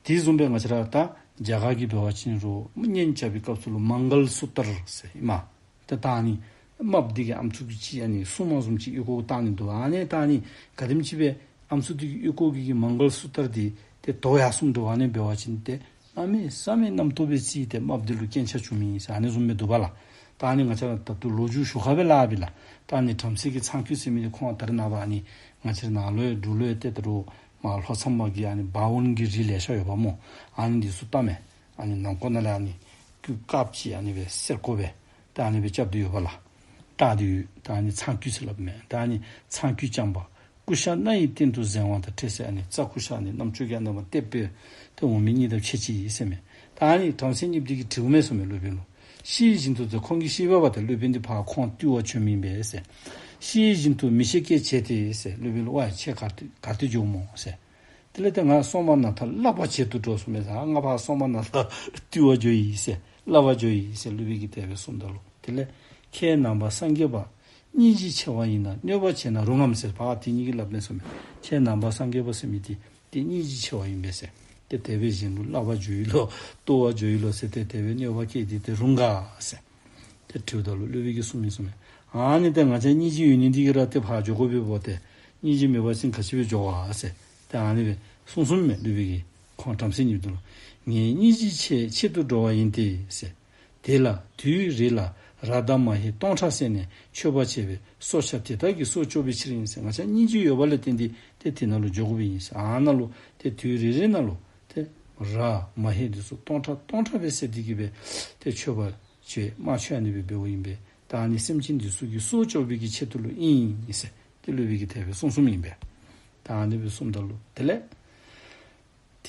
དེ་བཟུམ་སྦེ་ང་བཅས་ར་ད་རྒྱ་གར་གྱི་འབད་བ་ཅིན་རུང་གཉེན་རྐྱབ་པའི་སྐབས་སུ་ལུ་མངྒལ་སུ་ཏྲ་ཟེར་ཨིན་མས། ཏེ་ད་ཨ་ནི་རྨགཔ་འདི་གིས་ཨམ་སྲུ་གི་ཅིག་ཨ་ནི་སྲུངམ་བཟུམ་ཅིག་ཨོལ་ལྐོག་བཏགས་ནི་འདུག། ཨ་ནི་ད་ཨ་ནི་ག་དེམ་ཅིག་སྦེ་ཨམ་སྲུ་འདི་གི་ཨོལ་ལྐོག་གི་གི་མངྒལ་སུ་ཏྲ་འདི་ཏེ་དོ་ཡར་སོངམ་འདུག། ཨ་ནི་འབད་བ་ཅིན་ཏེ་གནམ་མེད་ས་མེད་རྣམ་རྟོག་སྦེ་བརྩིས་ཏེ་རྨགཔ་འདི་ལུ་རྐྱེན་ཆག་བྱུང་མི་ཨིན་ཟེར་ཨ་ནི་བཟུམ་སྦེ་འདུག་པ་ལགས། ད་ཨ་ནི་ང་བཅས་ར་ད་ལྟོ་ལོ་རྒྱུས་ཞུ་ཁ་སྦེ་སླབ་པས་ལགས། ད་ཨ་ནི་བྲམ་ཟེ་གི་ཚངས་སྐུད་ཟེར་མི་འདི་ཁོང་ད་རེས་ནངས་པ་ཨ་ནི་ང་བཅས་ར་ནཱ་ལུ་འབྲུག་ལུ་ཏེ་ད་རུང་མར་ལྷོ་མཚམས་པ་གི་ཨ་ནི་འབར་བ་གི་རི་ལེ་ཤ་ཡོད་པ་སྨོ། ཨ་ནི་འདི་ཚུ་བལྟ་མས། ཨ་ནི་ནང་ཁོག་ནང་ལས་ཨ་ནི་སྐུད་དཀརཔོ་ཅིག་ཨ་ནི་སྦེ་སེར་ཀོ་སྦེ་ད་ཨ་ནི་སྦེ་རྐྱབ་སྟེ་ཡོད་པ་ལགས། བཏགས་ཏེ་ཡོད། ད་ཨ་ནི་ཚངས་སྐུད་ཟེར་སླབ་མས། ད་ཨ་ནི་ཚངས་སྐུད་རྐྱངམ་པ་ཀུ་ཤ་སྣ་ཡི་སྟེང་དུ་གཟེངས་པ་དང་འཕྲད་ཟེར། ཨ་ནི་རྩྭ་ཀུ་ཤ་ཨ་ནི་རྣམ་ཅོ་གིས་ཨ་ནི་མར་བཏེགས་སྦེ་ཏེ་འོང་མི་གཉིས་དང་ཕྱད་ཅི་ཟེར་མས། ད་ཨ་ནི་བྲམ་ཟེ་གཉིས་པོ་འདི་གིས་དྲིཝ་མས་ཟེར་མས་སློབ་དཔོན་ལུ། ཤི་བཞིན་དུ་ཟེར་ཁོང་གིས་ཤེས་པ་ཏེ་སློབ་དཔོན་འདི་ཕར་ཁོང་བཏུལ་བར་བྱོན་མི་ཨིན་པས་ཟེར། ཤི་བཞིན་དུ་མི་ཤེས་སྐད་བྱས་ཏེ་ཟེར་སློབ་དཔོན་ལུ། ཝའི་ཁྱོད་ག་ཏེ་ག་ཏེ་འགྱོཝ་སྨོ་ཟེར། དེ་ལས་ཏེ་ང་སོག་མ་ནཱ་ཐ་བརླག་པར་བྱེད་དུ་འགྲོ་ཟེར་མས་ཟེར། ང་ཕར་སོག་མ་ནཱ་ཐ་བཏུལ་བར་འགྱོ་ཡི་ཟེར་བརླག་པར་འགྱོ་ཡི་ཟེར་སློབ་དཔོན་གྱིས་དེ་སྦེ་གསུངམ་ད་ལུ་དེ་ལས་ཁྱེད་ནང་པ་སངས་རྒྱས་པ། སྙིང་རྗེ་ཆེ་བ་ཡིན་ན་གནོད་པ་བྱས་ན་རུང་ངམ་ཟེར་ཕར་དེ་གཉིས་ཀྱིས་སླབ་མས་ཟེར་མས། ཁྱེད་ནང་པ་སངས་རྒྱས་པ་ཟེར་མི་འདི་ཏེ་སྙིང་རྗེ་ཆེ་བ་ཨིན་པས་ཟེར། ཏེ་དེ་སྦེ་གཞན་ལུ་བརླག་པར་འགྱོ་ཡི་ལོ་གཏོར་བར་འགྱོ་ཡི་ལོ་ཟེར་ཏེ་དེ་སྦེ་གནོད་པ་བསྐྱལ་ཏེ་ཏེ་རུང་ག་ཟེར། ཏེ་དྲིཝ་ད་ལུ་སློབ་དཔོན་གྱིས་གསུངས་མི་གསུངས་མས། ཨ་ནི་ཏེ་ང་བཅས་སྙིང་རྗེ་ཡོད་ནི་འདི་གིས་ར་ཏེ་ཕར་འགྱོ་དགོ་པས་སྨོ། ཏེ་སྙིང་རྗེ་མེད་པ་ཅིན་ག་ཅི་སྦེ་འགྱོ་ག་ཟེར། ཏེ་ཨ་ནི་སྦེ་གསུངས་གསུངསམ་མས་སློབ་དཔོན་གྱིས་ཁོང་བྲམ་ཟེ་གཉིས་པོ་འདི་ལུ། ངས་སྙིང་རྗེ་ཆེ་ཆེད་དུ་འགྲོ་བ་ཡིན་ཏེ་ཟེར། དེ་ལ་དུས་རེ་ལ་རཀྟ་མ་ཧེ་སྟོང་ཕྲག་བསད་ནས་མཆོད་པ་བྱས་པས་སྲོག་ཆགས་དེ་དག་གི་སྲོག་སྐྱོབ་པའི་ཕྱིར་ཡིན་ཟེར། ང་བཅས་སྙིང་རྗེ་ཡོད་པ་ལས་བརྟེན་ཏེ་ཏེ་དེ་ནང་ལུ་འགྱོ་དགོ་པའི་ཨིན་ཟེར། ཨ་ནཱ་ལུ་ཏེ་དུས་རེ་རེ་ནང་ལུ་ཏེ་རཀྟ་མ་ཧེ་འདི་ཚུ་སྟོང་ཕྲག་སྟོང་ཕྲག་སྦེ་བསད་དེ་གིས་སྦེ་ཏེ་མཆོད་པ་བྱས་དམར་མཆོད་ཨ་ནི་སྦེ་འབདཝ་ཨིན་པས། ད་ཨ་ནི་སེམས་ཅན་འདི་ཚུ་གི་སྲོག་སྐྱོབ་པའི་གི་ཆེད་དུ་ལུ་ཨིན་ཟེར་ཏེ་སློབ་དཔོན་གྱིས་དེ་སྦེ་གསུངས་གསུངསམ་ཨིན་པས། ད་ཨ་ནི་སྦེ་གསུངམ་ད་ལུ་དེ་ལས་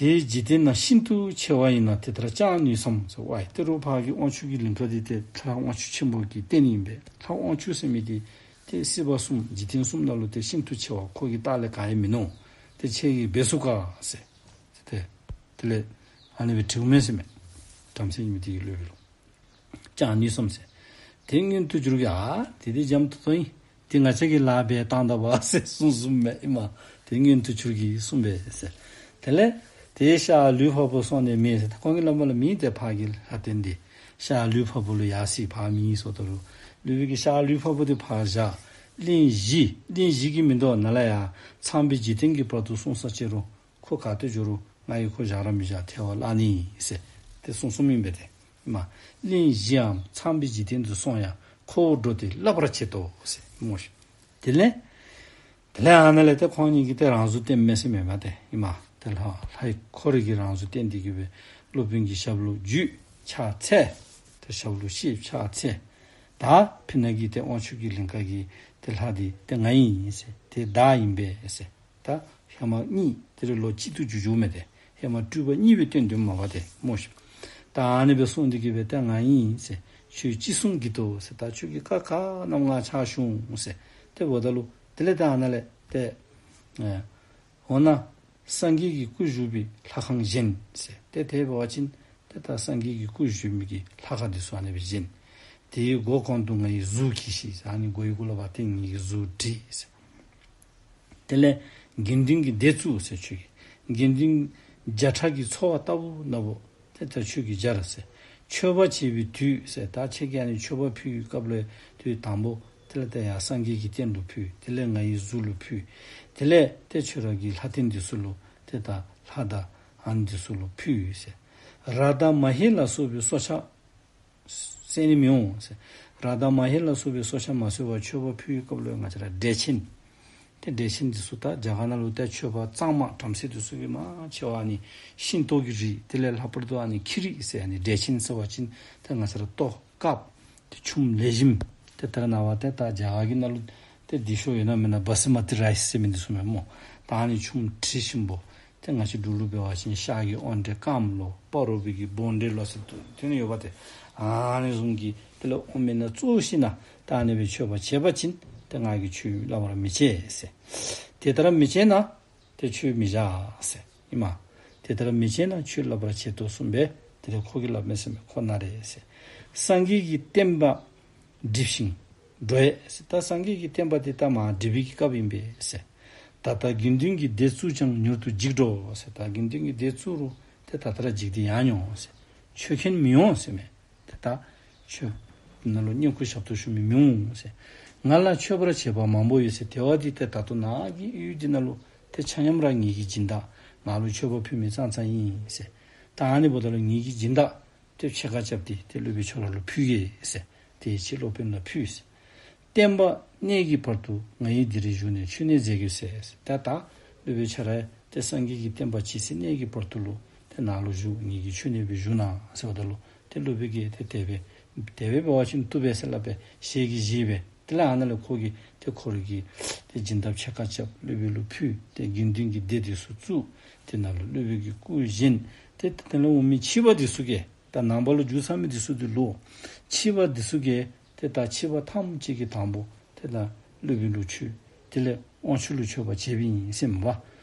དེའི་འཇིག་རྟེན་ན་ཤིན་ཏུ་ཆེ་བ་ཡིན་ན་དེ་ལྟར་ཀྱང་ནུས་སམ་ཟེར། ཝའི་ཏེ་རུང་ཕར་གྱི་དབང་ཕྱུག་གི་ལིང་ག་འདི་ཏེ་ལྷ་དབང་ཕྱུག་ཆེན་པོ་གིས་བསྟན་ནི་ཨིན་པས། ལྷ་དབང་ཕྱུག་ཟེར་མི་འདི་ཏེ་སྲིད་པ་གསུམ་འཇིག་རྟེན་གསུམ་ནང་ལུ་ཏེ་ཤིན་ཏུ་ཆེ་བ་ཁོ་གི་ལྟག་ལས་ག་ཡང་མིན་ནུག། ཏེ་ཁྱེད་ཀྱིས་འབད་ཚུགས་ག་ཟེར། ཏེ་དེ་ལས་ཨ་ནི་སྦེ་དྲིཝ་མས་ཟེར་མས། བྲམ་ཟེ་གཉིས་པོ་འདི་གིས་སློབ་དཔོན་ལུ། ཀྱང་ནུས་སམ་ཟེར། དེ་མངོན་དུ་གྱུར་གྱིས། ཨ་དེ་འདི་འཇམ་ཏོང་ཏོ་ཨིན། དེ་ང་བཅས་ཀྱིས་ལཱ་འབད་བཏང་ད་པ་ཟེར་གསུངས་གསུངསམ་མས་ཨིན་མས། དེ་མངོན་དུ་གྱུར་གྱིས་གསུངས་པས་ཟེར། དེ་ལས་དེའི་ཤར་ལུས་འཕགས་པོ་སོང་ནས་མེད་ཟེར། ད་ཁོང་གིས་སླབ་མི་ལུ་མེད། ཏེ་ཕར་གྱི་ལྷ་ལྡན་འདི་ཤར་ལུས་འཕགས་པོ་ལུ་ཡར་སོ་ཡི། ཕར་མེད་ཟེརཝ་ད་ལུ་སློབ་དཔོན་གྱིས་ཤར་ལུས་འཕགས་པོ་འདི་ཕར་བཞག། གླིང་བཞི་གླིང་བཞི་གི་མིང་འདི་ནཱ་ལས་ཡར་ཚངས་པའི་འཇིག་རྟེན་གྱི་བར་དུ་སོང་ས་ཅི་རུང་ཁོ་ག་ཏེ་འགྱོ་རུང་ང་གིས་ཁོ་བཞག་ར་མི་བཞག་ཐལ་བ་བརླག་ནི་ཟེར་ཏེ་གསུངས་གསུངསམ་ཨིན་པས། ཏེ་མ་གླིང་བཞིའམ་ཚངས་པའི་འཇིག་རྟེན་དུ་སོང་ཡང་ཁོ་བོ་འགྲོ་སྟེ་བརླག་པར་བྱེད་དོ་ཟེར་སྨོ་ཤིག། དེ་ལས་དེ་ལས་ཨ་ནཱ་ལས་ཏེ་ཁོང་གཉིས་ཀྱིས་ཏེ་རང་གཟུགས་བསྟན་མས་ཟེར་མས་པ། ཏེ་ཨིན་མས། ཏེ་ལྷ་ལྷའི་འཁོར་གྱིས་རང་གཟུགས་བསྟན་ཏེ་གིས་སྦེ་སློབ་དཔོན་གྱི་ཞབས་ལུ་རྒྱུད་ཕྱག་འཚལ། ཏེ་ཞབས་ལུ་ཞབས་ཕྱག་འཚལ། ད་ཕི་ན་གི་ཏེ་དབང་ཕྱུག་གི་ལིང་ག་གི་ཏེ་ལྷ་འདི་ཏེ་ང་ཨིན་ཟེར། དེ་བདག་ཡིན་པས་ཟེར། ད་ཧེ་མ་གཉིས་དེ་རུང་ལོག་གཅིག་ཏུ་འགྱུར་འགྱུརཝ་མས། ཏེ་ཧེ་མ་སྤྲུལ་པ་གཉིས་སྦེ་སྟོན་དོ་མས་པ་ཏེ་སྨོ་ཤིག། ད་ཨ་ནི་སྦེ་གསུངས་ཏེ་གིས་སྦེ་ད་ང་ཨིན་ཟེར། ཁྱོད་ཅི་གསུང་བགྱིད་དོ་ཟེར། ད་ཁྱོད་ཀྱིས་བཀའ་ག་གནངམ་ང་ཕྱག་ཞུ་འོང་ཟེར། ཏེ་འབདཝ་ད་ལུ་དེ་ལས་ད་ཨ་ནཱ་ལས་ཏེ་ཨེ་འོ་ན་སངས་རྒྱས་ཀྱི་སྐུ་བཞུགས་པའི་ལྷ་ཁང་བཞེངས་ཟེར། ཏེ་དེ་འབད་བ་ཅིན་ཏེ་ད་སངས་རྒྱས་ཀྱི་སྐུ་བཞུགས་མི་གི་ལྷ་ཁང་འདི་ཚུ་ཨ་ནི་སྦེ་བཞེངས། དེའི་སྒོ་གང་དུ་ང་ཡི་གཟུགས་བགྱིས་ཤིག་ཟེར། ཨ་ནི་སྒོ་གི་གུ་ལུ་འབད་དེ་ངེ་གི་གཟུགས་བྲིས་ཟེར། དེ་ལས་དགེ་འདུན་གྱི་སྡེ་བཙུགས་ཟེར། ཁྱོད་ཀྱིས་དགེ་འདུན་བརྒྱ་ཕྲག་གི་འཚོ་བ་ལྟ་བུ་ན་བོ་ཏེ་ད་ཁྱོད་ཀྱིས་སྦྱར་ཟེར། མཆོད་པ་བྱེད་པའི་དུས་ཟེར། ད་ཁྱོད་ཀྱིས་ཨ་ནི་མཆོད་པ་ཕུལ་བའི་སྐབས་ལུ་དུས་དང་པོ་དེ་ལས་ཏེ་ཡར་སངས་རྒྱས་ཀྱི་རྟེན་ལུ་ཕུལ། དེ་ལས་ང་ཡི་གཟུགས་ལུ་ཕུལ། དེ་ལས་ཏེ་ཁྱོད་ར་གི་ལྷ་རྟེན་འདི་ཚུ་ལུ་ཏེ་ད་ལྷ་དང་ཨ་ནི་འདི་ཚུ་ལུ་ཕུལ་ཟེར། རཀྟ་མ་ཧེ་ལ་སོགས་པའི་སྲོག་ཆགས་བསད་ནི་མི་འོང་ཟེར། རཀྟ་མ་ཧེ་ལ་སོགས་པའི་སྲོག་ཆགས་མ་གསོད་པར་མཆོད་པ་ཕུལ་བའི་སྐབས་ལུ་ང་བཅས་ར་འབྲས་ཆན། ཏེ་འབྲས་ཆན་འདི་ཚུ་ད་རྒྱ་གར་ནང་ལུ་ཏེ་མཆོད་པ་གཙང་མ་བྲམ་ཟེ་འདི་ཚུ་གིས་མང་ཆེ་བ་ཨ་ནི་ཤིང་ཏོག་གི་རིགས། དེ་ལས་ལྷག་པར་དུ་ཨ་ནི་ཁྱི་རིགས་ཟེར། ཨ་ནི་འབྲས་ཆན་ཟེར་བ་ཅིན་ཏེ་ང་བཅས་ར་ལྟོ་དཀརཔོ་ཏེ་ཆུམ་ལེགས་ཤོམ། ཏེ་ད་རེས་ནངས་པ་ཏེ་ད་རྒྱ་གར་གྱི་ནང་ལུ་ཏེ་འདི་ཤོ་ཡོད་ན་མེད་ན་བ་སི་མ་ཏི་རའིས་ཟེར་མི་འདི་ཚུ་མས་སྨོ། ད་ཨ་ནི་ཆུམ་དྲི་ཞིམ་པོ། ཏེ་ང་བཅས་འབྲུག་ལུ་འབད་བ་ཅིན་ཤ་གི་དབོན་འདྲེ་དཀརམ་ལོ་སྤ་རོ་པའི་གི་སྦོམ་འདྲེ་ལོ་ཟེར་དུ་དེ་ནི་ཡོད་པ་ཏེ། ཨ་ནི་བཟུམ་གྱི་དེ་ལས་འོང་མི་ནང་བཙུགས་ཞིནམ་ད་ཨ་ནི་སྦེ་མཆོད་པ་བྱེད་པ་ཅིན་ ཏེ་ང་གིས་ཆོས་སླབ་པར་མི་བྱེད་ཟེར། དེ་ལྟར་མི་བྱེད་ན་ཏེ་ཆོས་མི་བཞག་ཟེར་ཨིན་མས། དེ་ལྟར་མི་བྱེད་ན་ཆོས་སླབ་པར་བྱེད་དོ་གསུངས་པས། དེ་ལས་ཁོ་གིས་སླབ་མས་ཟེར་མས། ཁོ་ན་རེ་ཟེར། སངས་རྒྱས་ཀྱི་བསྟན་པ་འགྲིབ་ཞིང་འགྲོ་བས་ཟེར། ད་སངས་རྒྱས་ཀྱི་བསྟན་པ་དེ་ད་མར་འགྲིབ་པའི་གི་སྐབས་ཨིན་པས་ཟེར། ད་ལྟ་དགེ་འདུན་གྱི་སྡེ་བཙུགས་ཀྱང་མྱུར་དུ་འཇིག་འགྲོ་ཟེར། ད་དགེ་འདུན་གྱི་སྡེ་བཙུགས་རུང་ཏེ་ད་ལྟ་ར་འཇིག་སྟེ་ཡར་འགྱོ་འོང་ཟེར། ཆོས་མཁན་མི་འོང་ཟེར་མས། ཏེ་ད་ཆོས་ནང་ལུ་བསྙེན་བཀུར་ཞབས་ཏོག་ཞུ་མི་མི་འོང་ཟེར། ང་ལ་མཆོད་པར་བྱེད་པ་མང་པོ་ཡོད་ཟེར། དེ་བ་འདི་ཏེ་ད་ལྟོ་ནཱ་གི་ཡུལ་འདི་ནང་ལུ་ཏེ་ཆ་མཉམ་ར་ངེ་གི་སྦྱིན་བདག་ང་ལུ་མཆོད་པ་ཕུལ་མི་ཙང་ཙང་ཨིན་ཟེར། ད་ཨ་ནི་འབདཝ་ད་ལུ་ངེ་གི་སྦྱིན་བདག་ཏེ་ཕྱེད་ཀ་རྐྱབ་སྟེ་ཏེ་སློབ་དཔོན་ཁྱོད་ར་ལུ་ཕུལ་གེ་ཟེར། དེ་ཅིག་སློབ་དཔོན་ལུ་ཕུལ་ཟེར། བསྟན་པ་གནས་ཀྱི་བར་དུ་ང་ཡི་འདི་རུ་བཞུགས་ནས་མཆོད་གནས་མཛད་དགོས་ཟེར། ད་ད་སློབ་དཔོན་ཁྱོད་ར་ཏེ་སངས་རྒྱས་ཀྱི་བསྟན་པ་ཇི་སྲིད་གནས་ཀྱི་བར་དུ་ལུ་ཏེ་ནཱ་ལུ་བཞུགས། ངེ་གི་མཆོད་གནས་སྦེ་བཞུགས་གནང་ཟེརཝ་ད་ལུ་ཏེ་སློབ་དཔོན་གྱིས་ཏེ་དེ་སྦེ་དེ་སྦེ་འབད་བ་ཅིན་བཏུབ་པས་ཟེར་སླབ་སྦེ་ཞལ་གྱིས་བཞེས་སྦེ། དེ་ལས་ཨ་ནཱ་ལས་ཁོ་གིས་ཏེ་ཁོ་ར་གི་ཏེ་སྦྱིན་བདག་ཕྱེད་ཀ་རྐྱབ། སློབ་དཔོན་ལུ་ཕུལ། ཏེ་དགེ་འདུན་གྱི་སྡེ་འདི་ཚུ་བཙུགས། ཏེ་ནཱ་ལུ་སློབ་དཔོན་གྱི་སྐུ་བཞེངས། ཏེ་དེ་ལས་འོང་མི་ཕྱི་པ་འདི་ཚུ་གིས་ད་ནང་པ་ལུ་འགྱོ་ཚར་མི་འདི་ཚུ་འདི་ལུ་ཕྱི་པ་འདི་ཚུ་གིས་ཏེ་ད་ཕྱི་པ་ཐམས་ཅད་ཀྱིས་དང་པོ་ཏེ་ད་སློབ་དཔོན་ལུ་མཆོད། དེ་ལས་དབང་ཕྱུག་ལུ་མཆོད་པ་བྱེདཔ་ཨིན་ཟེར་མས་པ།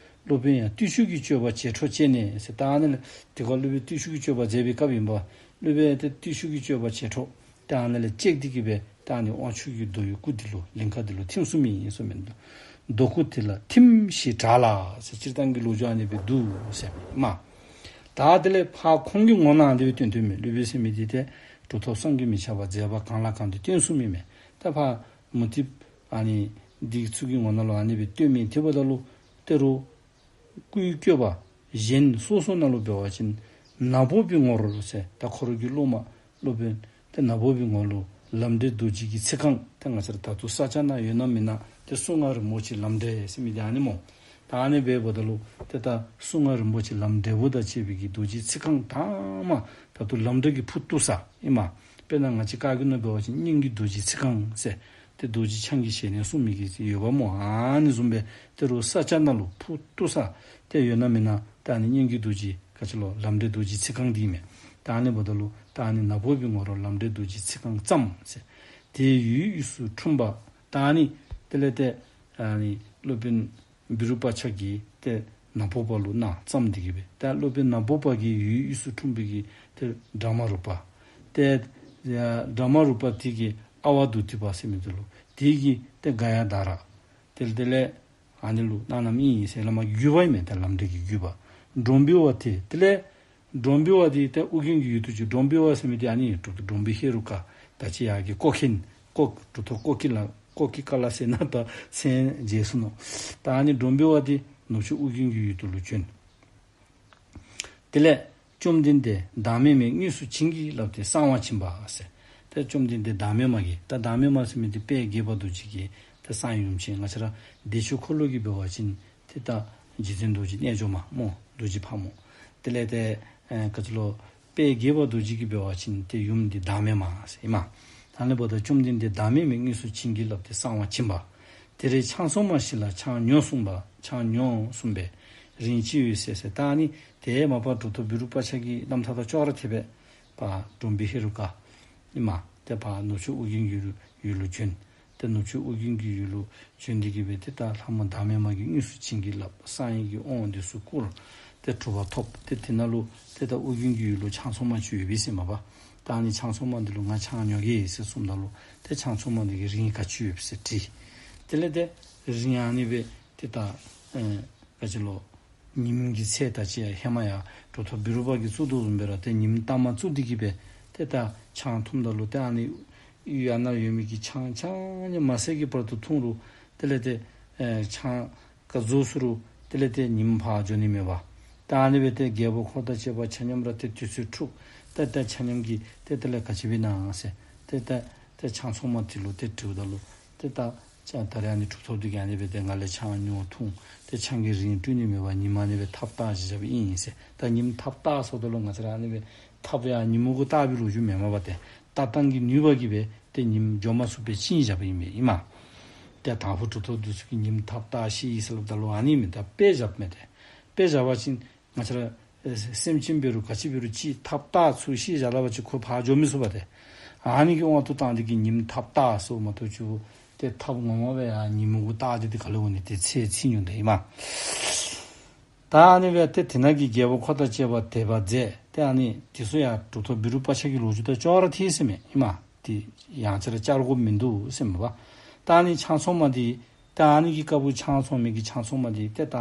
སློབ་དཔོན་ཡང་བརྟུལ་ཞུགས་ཀྱི་སྤྱོད་པ་བྱེད་འཕྲོ་བཅད་ནས་ཟེར། ད་ཨ་ནཱ་ལས་དེ་ཁར་སློབ་དཔོན་བརྟུལ་ཞུགས་ཀྱི་སྤྱོད་པ་མཛད་པའི་སྐབས་ཨིན་པ། སློབ་དཔོན་ཡང་ཏེ་བརྟུལ་ཞུགས་ཀྱི་སྤྱོད་པ་བྱེད་འཕྲོ་ད་ཨ་ནཱ་ལས་བཅད་དེ་གི་སྦེ་ད་ཨ་ནི་དབང་ཕྱུག་གི་རྡོ་ཡི་སྐུ་འདི་ལུ་ལིང་ག་འདི་ལུ་ཐིམ་སོང་མི་ཨིན་ཟེར་མས། རྡོ་སྐུ་དེ་ལ་ཐིམ་ཞེས་གྲགས་ལ་ཟེར། སྤྱིར་བཏང་གི་ལོ་རྒྱུས་ཨ་ནི་སྦེ་འདུག་ཟེར་མས། ད་དེ་ལས་ཕར་ཁོང་གི་ངོ་ནང་དེ་སྦེ་སྟོན་སྟོནམ་མས། སློབ་དཔོན་ཟེར་མི་འདི་ཏེ་གྲུབ་ཐོབ་བསམ་གྱིས་མི་ཁྱབ་པ་མཛད་པ་གང་ལ་གང་འདུལ་སྟོན་སོང་མི་མས། ད་ཕར་མུ་སྟེགས་ཨ་ནི་འདི་ཚུ་གི་ངོ་ནང་ལུ་ཨ་ནི་སྦེ་སྟོནམ་མས། དེ་འབདཝ་ད་ལུ་ད་རུང་སྐུའི་བཀོད་པ་གཞན་སོ་སོ་ནང་ལུ་འབད་བ་ཅིན་ནག་པོ་པའི་ངོར་ཟེར། ད་ཁོ་ར་གི་སློབ་མ་སློབ་དཔོན་ཏེ་ནག་པོ་པའི་ངོ་ལུ་ལམ་འབྲས་རྡོ་རྗེ་གི་ཚིག་རྐང་། ཏེ་ང་བཅས་ར་ད་ལྟོ་ས་སྐྱ་ནང་ཡོད་ན་མེན་ན་ཏེ་གསུང་ངག་རིན་པོ་ཆེ་ལམ་འབྲས་ཟེར་མི་འདི་ཨ་ནི་སྨོ། ད་ཨ་ནི་སྦེ་འབདཝ་ད་ལུ་ཏེ་ད་གསུང་ངག་རིན་པོ་ཆེ་ལམ་འབྲས་བུ་དང་བཅས་པའི་གི་རྡོ་རྗེ་ཚིག་རྐང་དང་པ་ད་ལྟོ་ལམ་འབྲས་ཀྱི་ཕུ་བཏུ་ས་ཨིན་མས། དཔེར་ན་ང་བཅས་བཀའ་བརྒྱུད་ནང་འབད་བ་ཅིན་སྙན་བརྒྱུད་རྡོ་རྗེ་ཚིག་རྐང་ཟེར། ཏེ་རྡོ་རྗེ་འཆང་གི་ཞལ་ནས་གསུངས་མི་གི་ཡོདཔ་སྨོ། ཨ་ནི་བཟུམ་སྦེ་ད་རུང་ས་སྐྱ་ནང་ལུ་ཕུ་བཏུ་ས་ཏེ་ཡོད་ན་མེན་ན་ད་ཨ་ནི་སྙན་བརྒྱུད་རྡོ་རྗེ་ག་ཅི་ལོ་ལམ་འབྲས་རྡོ་རྗེ་ཚིག་རྐང་འདི་ཨིན་མས། ད་ཨ་ནི་འབདཝ་ད་ལུ་ད་ཨ་ནི་ནག་པོ་པའི་ངོ་ལུ་ལམ་འབྲས་རྡོ་རྗེ་ཚིག་རྐང་བརྩམས་ཟེར། དེའི་ཡུལ་དབུས་སུ་འཁྲུངས་པ། ད་ཨ་ནི་དེ་ལས་ཏེ་ཨ་ནི་སློབ་དཔོན་བི་རུ་པ་ཅག་གིས་ཏེ་ནག་པོ་པ་ལུ་གནང་བརྩམས་ཏེ་གི་སྦེ། ད་སློབ་དཔོན་ནག་པོ་པ་གི་ཡུལ་དབུས་སུ་འཁྲུངས་པའི་གི་ཏེ་བྲཧྨ་རཱུ་པ། ཏེ་བྲཧྨ་རཱུ་པ་དེ་གི་ཨ་ཝ་དྷཱུ་ཏི་པ་ཟེར་མི་འདི་ལུ་དེ་གིས་ཏེ་ག་ཡ་དྷ་ར། དེ་ལས་དེ་ལས་ཨ་ནི་ལུ་གནང་གནངམ་ཨིན་ཟེར། བླ་མ་བརྒྱུད་པ་ཨིན་མས། ད་ལམ་འབྲས་ཀྱི་བརྒྱུད་པ། འབྲོང་བུ་བ་དེ་དེ་ལས་འབྲོང་བུ་བ་འདི་ཏེ་ཨོ་རྒྱན་གྱི་ཡུལ་དུ་བྱོན། འབྲོང་བུ་བ་ཟེར་མི་འདི་ཨ་ནི་གྲུབ་ཐོབ་འབྲོང་བུ་ཧེ་རུ་ཀ། ད་ཅི་ཡར་གྱི་ཀོ་ཁེན་ཀོ་གྲུབ་ཐོབ་ཀོ་ཀི་ལ་ཀོ་ཀི་ཀ་ལ་ཟེར་ནཱ་ད་མཚན་བརྗེད་སོ་ནུག། ད་ཨ་ནི་འབྲོང་བུ་བ་འདི་ནུབ་ཕྱོགས་ཨོ་རྒྱན་གྱི་ཡུལ་དུ་ལུ་བྱོན། དེ་ལས་བཅོམ་ལྡན་འདས་བདག་མེད་མས་དངོས་སུ་བྱིན་གྱིས་བརླབས་ཏེ་གསང་བ་བྱིན་པ་ཟེར། ཏེ་བཅོམ་ལྡན་འདས་བདག་མེད་མ་གིས། ད་བདག་མེད་མ་ཟེར་མི་འདི་དཔལ་དགྱེས་པ་རྡོ་རྗེ་གི་ཏེ་གསང་ཡུམ་ཅིག། ང་བཅས་ར་བདེ་མཆོག་འཁོར་ལོ་གི་འབད་བ་ཅིན་ཏེ་ད་རྗེ་བཙུན་རྡོ་རྗེ་རྣལ་འབྱོར་མ་སྨོ། རྡོ་རྗེ་ཕག་མོ། དེ་ལས་ཏེ་ཨེ་ག་ཅི་ལོ་དཔལ་དགྱེས་པ་རྡོ་རྗེ་གི་འབད་བ་ཅིན་ཏེ་ཡུམ་འདི་བདག་མེད་མ་ཟེར་ཨིན་མས། ད་ཨ་ནི་འབདཝ་ད་བཅོམ་ལྡན་འདས་བདག་མེད་མས་དངོས་སུ་བྱིན་གྱིས་བརླབས་ཏེ་གསང་བ་བྱིན་པ། དེར་ཆང་འཚོང་མ་ཞིག་ལ་ཆང་ཉོ་གསུངས་པ། ཆང་ཉོ་གསུངས་པས་རིན་ཅི་ཡོད་ཟེར་ཟེར། ད་ཨ་ནི་དེ་མ་པ་གྲུབ་ཐོབ་བི་རུ་པ་ཅག་གི་རྣམ་ཐར་དང་ཅོག་ར་འཐདཔ་སྦེ་ཕར་འབྲོང་བུ་ཧེ་རུ་ཀ་ཨིན་མས། ཏེ་ཕར་ནུབ་ཕྱོགས་ཨོ་རྒྱན་གྱི་ཡུལ་ལུ་བྱོན། ཏེ་ནུབ་ཕྱོགས་ཨོ་རྒྱན་གྱི་ཡུལ་ལུ་བྱོན་ཏེ་གི་སྦེ་ཏེ་ད་ལྷ་མོ་བདག་མེད་མ་གིས་དངོས་སུ་བྱིན་གྱིས་བརླབས། གསང་བའི་གི་དབང་འདི་ཚུ་བསྐུར། ཏེ་གྲུབ་པ་ཐོབ། ཏེ་དེ་ནང་ལུ་ཏེ་ད་ཨོ་རྒྱན་གྱི་ཡུལ་ལུ་ཆང་འཚོང་མ་ཅིག་ཡོད་པས་ཟེར་མས་པ། ད་ཨ་ནི་ཆང་འཚོང་མ་འདི་ལུ་ང་ཆང་ཉོ་གེ་ཟེར་གསུངམ་ད་ལུ་ཏེ་ཆང་འཚོང་མ་འདི་གིས་རིན་ག་ཅི་ཡོད་པས་ཟེར་དྲིས། དེ་ལས་ཏེ་རིན་ཨ་ནི་སྦེ་ཏེ་ད་ཨེ་ག་ཅི་ལོ་ཉིམ་གི་ཚད་ད་ཅི་ཡང་ཧེ་མ་ཡང་གྲུབ་ཐོབ་བི་རུ་པ་གིས་བཙུགས་དོ་བཟུམ་སྦེ་ར་ཏེ་ཉིམ་ལྟག་མ་བཙུགས་ཏེ་གི་སྦེ་ཏེ་ད་ཆང་འཐུངམ་ད་ལུ་ཏེ་ཨ་ནི་ཡུལ་ཨ་ནཱ་ཡོད་མི་གི་ཆང་ཆང་ཉམ་མ་ཟད་ཀྱི་བར་དུ་འཐུང་རུང་དེ་ལས་ཏེ་ཨེ་ཆང་ག་རྫོགས་སོ་རུང་དེ་ལས་ཏེ་ཉིམ་ཕར་འགྱོ་ནི་མེད་པར། ད་ཨ་ནི་སྦེ་ཏེ་རྒྱལ་པོ་འཁོར་དང་བཅས་པ་ཆ་མཉམ་ར་ཏེ་དུས་ཚོད་འཁྲུགས། ཏེ་ཏེ་ཆ་མཉམ་གྱིས་ཏེ་དེ་ལས་ག་ཅི་འབད་ནི་ཟེར་ཏེ་ཏེ་ཏེ་ཆང་འཚོང་མ་དེ་ལུ་ཏེ་དྲིཝ་ད་ལུ་ཏེ་ད་ད་རེས་ཨ་ནི་གྲུབ་ཐོབ་འདི་གིས་ཨ་ནི་སྦེ་ཏེ་ང་ལས་ཆང་ཉོ་འཐུང་ཏེ་ཆང་གི་རིན་སྤྲོད་ནི་མེད་པར་ཉིམ་ཨ་ནི་སྦེ་ཐགཔ་བཏགས་ཅིག་བཞགཔ་ཨིན་ཟེར། ད་ཉིམ་ཐགཔ་བཏགས་ཟེརཝ་ད་ལུ་ང་བཅས་ར་ཨ་ནི་སྦེ་ཐགཔ་ཡང་ཉིམ་གུ་བཏགས་པའི་ལོ་རྒྱུས་མེན་མས་པ། ཏེ་ལྟ་སྟངས་ཀྱི་ནུས་པ་གིས་སྦེ་ཏེ་ཉིམ་འགྱོ་མ་ཚུགས་པའི་ཅིག་བཞགཔ་ཨིན་པས་ཨིན་མས། ཏེ་དང་ཕུ་གྲུབ་ཐོབ་འདི་ཚུ་གིས་ཉིམ་ཐགཔ་བཏགས་ཅི་ཟེར་སླབ་ད་ལུ་ཨ་ནི་མེན། ད་དཔེ་བཞགཔ་མས། ཏེ་དཔེ་བཞག་པ་ཅིན་ང་བཅས་ར་ཨེ་སེམས་ཅན་འབད་རུང་ག་ཅི་འབད་རུང་ཅིག་ཐགཔ་བཏགས་ཚུར་བཤིག་བཞག་སླབ་པ་ཅིན་ཁོ་ཕར་འགྱོ་མི་ཚུགས་པས། ཏེ་ཨ་ནི་གི་དབང་དུ་བཏང་སྟེ་གི་ཉིམ་ཐགཔ་བཏགས་ཟེར་མ་གཏོགས་ཅིག་ ཏེ་ཐབས་ངོ་མ་སྦེ་ཡང་ཉིན་མོ་གུ་བཏགས་ཏེ་དེ་ག་ལས་འོང་ནི་ཏེ་ཚེ་ཚེ་ཉུང་དེ་ཨིན་མས། ད་ཨ་ནི་སྦེ་ཏེ་དེ་ནང་གི་རྒྱལ་པོ་འཁོར་དང་བཅས་པ་དད་པ་མཛད། ཏེ་ཨ་ནི་དེ་ཚུ་ཡང་གྲུབ་ཐོབ་བི་རུ་པ་ཅ་གི་ལོ་རྒྱུས་དང་ཅོག་ར་འཐད་ཟེར་མས་ཨིན་མས། ཏེ་ཡང་ཅིག་ར་བཅར་དགོཔ་མིན་འདུག་ཟེར་མས་པ། ད་ཨ་ནི་ཆང་འཚོང་མ་འདི་ད་ཨ་ནི་གི་སྐབས་སུ་ཆང་འཚོང་མི་གི་ཆང་འཚོང་མ་འདི་ཏེ་ད་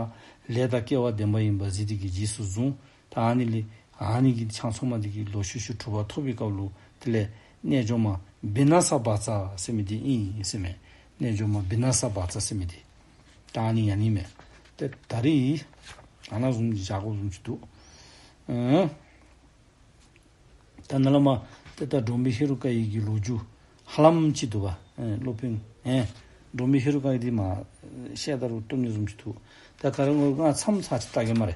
ལས་དང་སྐལ་བ་ལྡན་པ་ཨིན་པ་གཟིགས་ཏེ་གིས་རྗེས་སུ་བཟུང་། ད་ཨ་ནི་ལས་ཨ་ནི་གི་ཆང་འཚོང་མ་འདི་གིས་ལོག་ཤུལ་ཤུལ་གྲུབ་པ་ཐོབ་པའི་སྐབས་ལུ་དེ་ལས་རྣལ་འབྱོར་མ་བི་ན་ས་བཛྲ་ཟེར་མི་འདི་ཨིན་ཟེར་མས། རྣལ་འབྱོར་མ་བི་ན་ས་བཛྲ་ཟེར་མི་འདི་ད་ཨ་ནི་ཨ་ནི་མས། ཏེ་ད་རིས་ཨ་ནཱ་བཟུམ་ཅིག་བཞག་དགོཔ་བཟུམ་ཅིག་འདུག། ཨང་། ད་ནཱ་ལས་མར་ཏེ་ད་འབྲོང་བུ་ཧེ་རུ་ཀ་ཡི་གི་ལོ་རྒྱུས་ཧ་ལམ་ཅིག་འདུག་པ། ཨེ་སློབ་དཔོན་ཨེ་འབྲོང་བུ་ཧེ་རུ་ཀ་ཡི་འདི་མར་བཤད་ད་རུང་སྟོན་ནི་བཟུམ་ཅིག་འདུག། ད་ག་ར་ངོ་ང་མཚམས་ཚར་ཅིག་བལྟ་གེ་སྨ་རེ།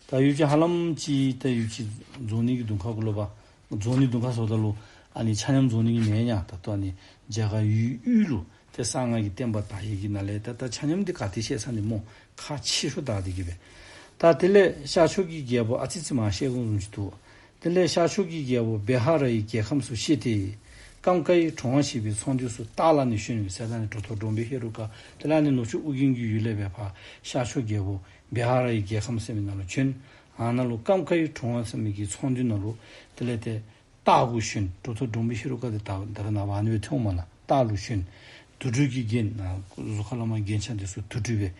ད་ཡུལ་ཅིག་ཧ་ལམ་ཅིག་ད་ཡུལ་ཅིག་རྫོགས་ནི་གི་དུས་ཁར་གུ་ལུ་པ། རྫོགས་ནི་དུས་ཁར་སོངམ་ད་ལུ་ཨ་ནི་ཆ་མཉམ་རྫོགས་ནི་གི་མེད་ཡ། ད་ལྟོ་ཨ་ནི་རྒྱ་གར་ཡུལ་དབུས་ལུ་ཏེ་གསང་སྔགས་ཀྱི་བསྟན་པ་དར་ཡི་གི་ནང་ལས་ད་ད་ཆ་མཉམ་འདི་ག་ཏེ་བཤད་ཚར་ནི་སྨོ། ཁག་ཆེ་ཤོས་དར་ཏེ་གིས་སྦེ། ད་དེ་ལས་ཤར་ཕྱོགས་ཀྱི་རྒྱལ་པོ་ཨ་ཙི་ཙི་མར་བཤད་དགོཔ་བཟུམ་ཅིག་འདུག། དེ་ལས་ཤར་ཕྱོགས་ཀྱི་རྒྱལ་པོ་བི་ཧ་ར་ཡི་རྒྱལ་ཁམས་སུ་གཤེགས་ཏེ། ཀམ་ཀ་ཡི་གྲོང་བ་ཞེས་པའི་ཚོང་འདུས་སུ་སྟག་ལ་ནི་ཞོན་ཟེར། ད་ཨ་ནི་གྲུབ་ཐོབ་འབྲོང་བུ་ཧེ་རུ་ཀ་དེ་ལས་ཨ་ནི་ནུབ་ཕྱོགས་ཨོ་རྒྱན་གྱི་ཡུལ་ལས་སྦེ་ཕར་ཤར་ཕྱོགས་རྒྱལ་པོ་བི་ཧ་ར་ཡི་རྒྱལ་ཁམས་ཟེར་མི་ནང་ལུ་བྱོན། ཨ་ནཱ་ལུ་ཀམ་ཀ་ཡི་གྲོང་བ་ཟེར་མི་གི་ཚོང་འདུས་ནང་ལུ་དེ་ལས་ཏེ་སྟག་གུ་ཞོན། གྲུབ་ཐོབ་འབྲོང་བུ་ཧེ་རུ་ཀ་འདི་ད་ད་རེས་ནངས་པ་ཨ་ནི་སྦེ་ཐོནམ་མས་ལགས། སྟག་ལུ་ཞོན། དུར་ཁྲོད་ཀྱི་རྒྱན་ནང་གཟུགས་ཁ་ལས་མར་རྒྱན་ཆ་འདི་ཚུ་དུར་ཁྲོད་སྦེ།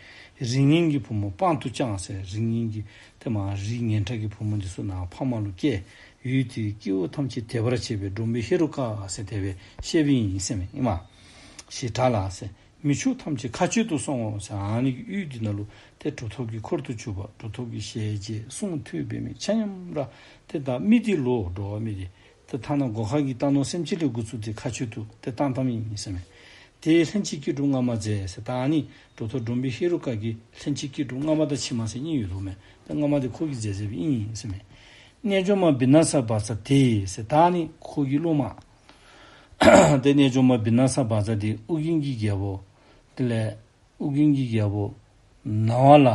རིགས་ངན་གྱི་བུ་མོ་དཔང་དུ་བཅངས་ཟེར། རིགས་ངན་གྱི་ཏེ་མར་རིགས་ངན་དྲགས་ཀྱི་བུ་མོ་འདི་ཚུ་ནཱ་ཕ་མ་ལུ་སྐྱེས། ཡུལ་དེའི་སྐྱེ་བོ་ཐམས་ཅད་དད་པར་བྱེད་པའི་འབྲོང་བུ་ཧེ་རུ་ཀ་ཟེར་དེ་སྦེ་བཤད་པའི་ཨིན་ཟེར་མས་ཨིན་མས། ཞེས་གྲགས་ལ་ཟེར། མི་ཕྱུགས་ཐམས་ཅད་མཁའ་སྤྱོད་དུ་སོང་ངོ་ཟེར། ཨ་ནི་གི་ཡུལ་འདི་ནང་ལུ་ཏེ་གྲུབ་ཐོབ་ཀྱི་འཁོར་དུ་གྱུར་པ། གྲུབ་ཐོབ་ཀྱི་ཞལ་མཇལ་གསུང་ཐོས་པའི་མི་ཆ་མཉམ་ར་ཏེ་ད་མི་འདི་ལུ་འགྲོ་བ་མི་འདི་ཏེ་ཐ་ན་སྒོ་ཁ་གི་རྟ་ནོར་སེམས་ཅན་ལས་འགོ་བཙུགས་ཏེ་མཁའ་སྤྱོད་དུ་ཏེ་བཏང་བཏངམ་ཨིན་ཟེར་མས། དེས་ལྷན་ཅིག་སྐྱེས་གྲུབ་སྔ་མ་མཛད་ཟེར། ད་ཨ་ནི་གྲུབ་ཐོབ་འབྲོང་བུ་ཧེ་རུ་ཀ་གིས་ལྷན་ཅིག་སྐྱེས་གྲུབ་སྔ་མ་དང་ཕྱི་མ་ཟེར་གཉིས་ཡོད་དོ་མས། ད་སྔ་མ་འདི་ཁོ་གིས་མཛད་མཛད་པའི་ཨིན་ཟེར་མས། རྣལ་འབྱོར་མ་བི་ན་ས་བཛྲ་དེས་ཟེར། ད་ཨ་ནི་ཁོ་གི་སློབ་མ་ཏེ་རྣལ་འབྱོར་མ་བི་ན་ས་བཛྲ་འདི་ཨོ་རྒྱན་གྱི་རྒྱལ་པོ་དེ་ལས་ཨོ་རྒྱན་གྱི་རྒྱལ་པོ་ནཱ་ཝ་ལ་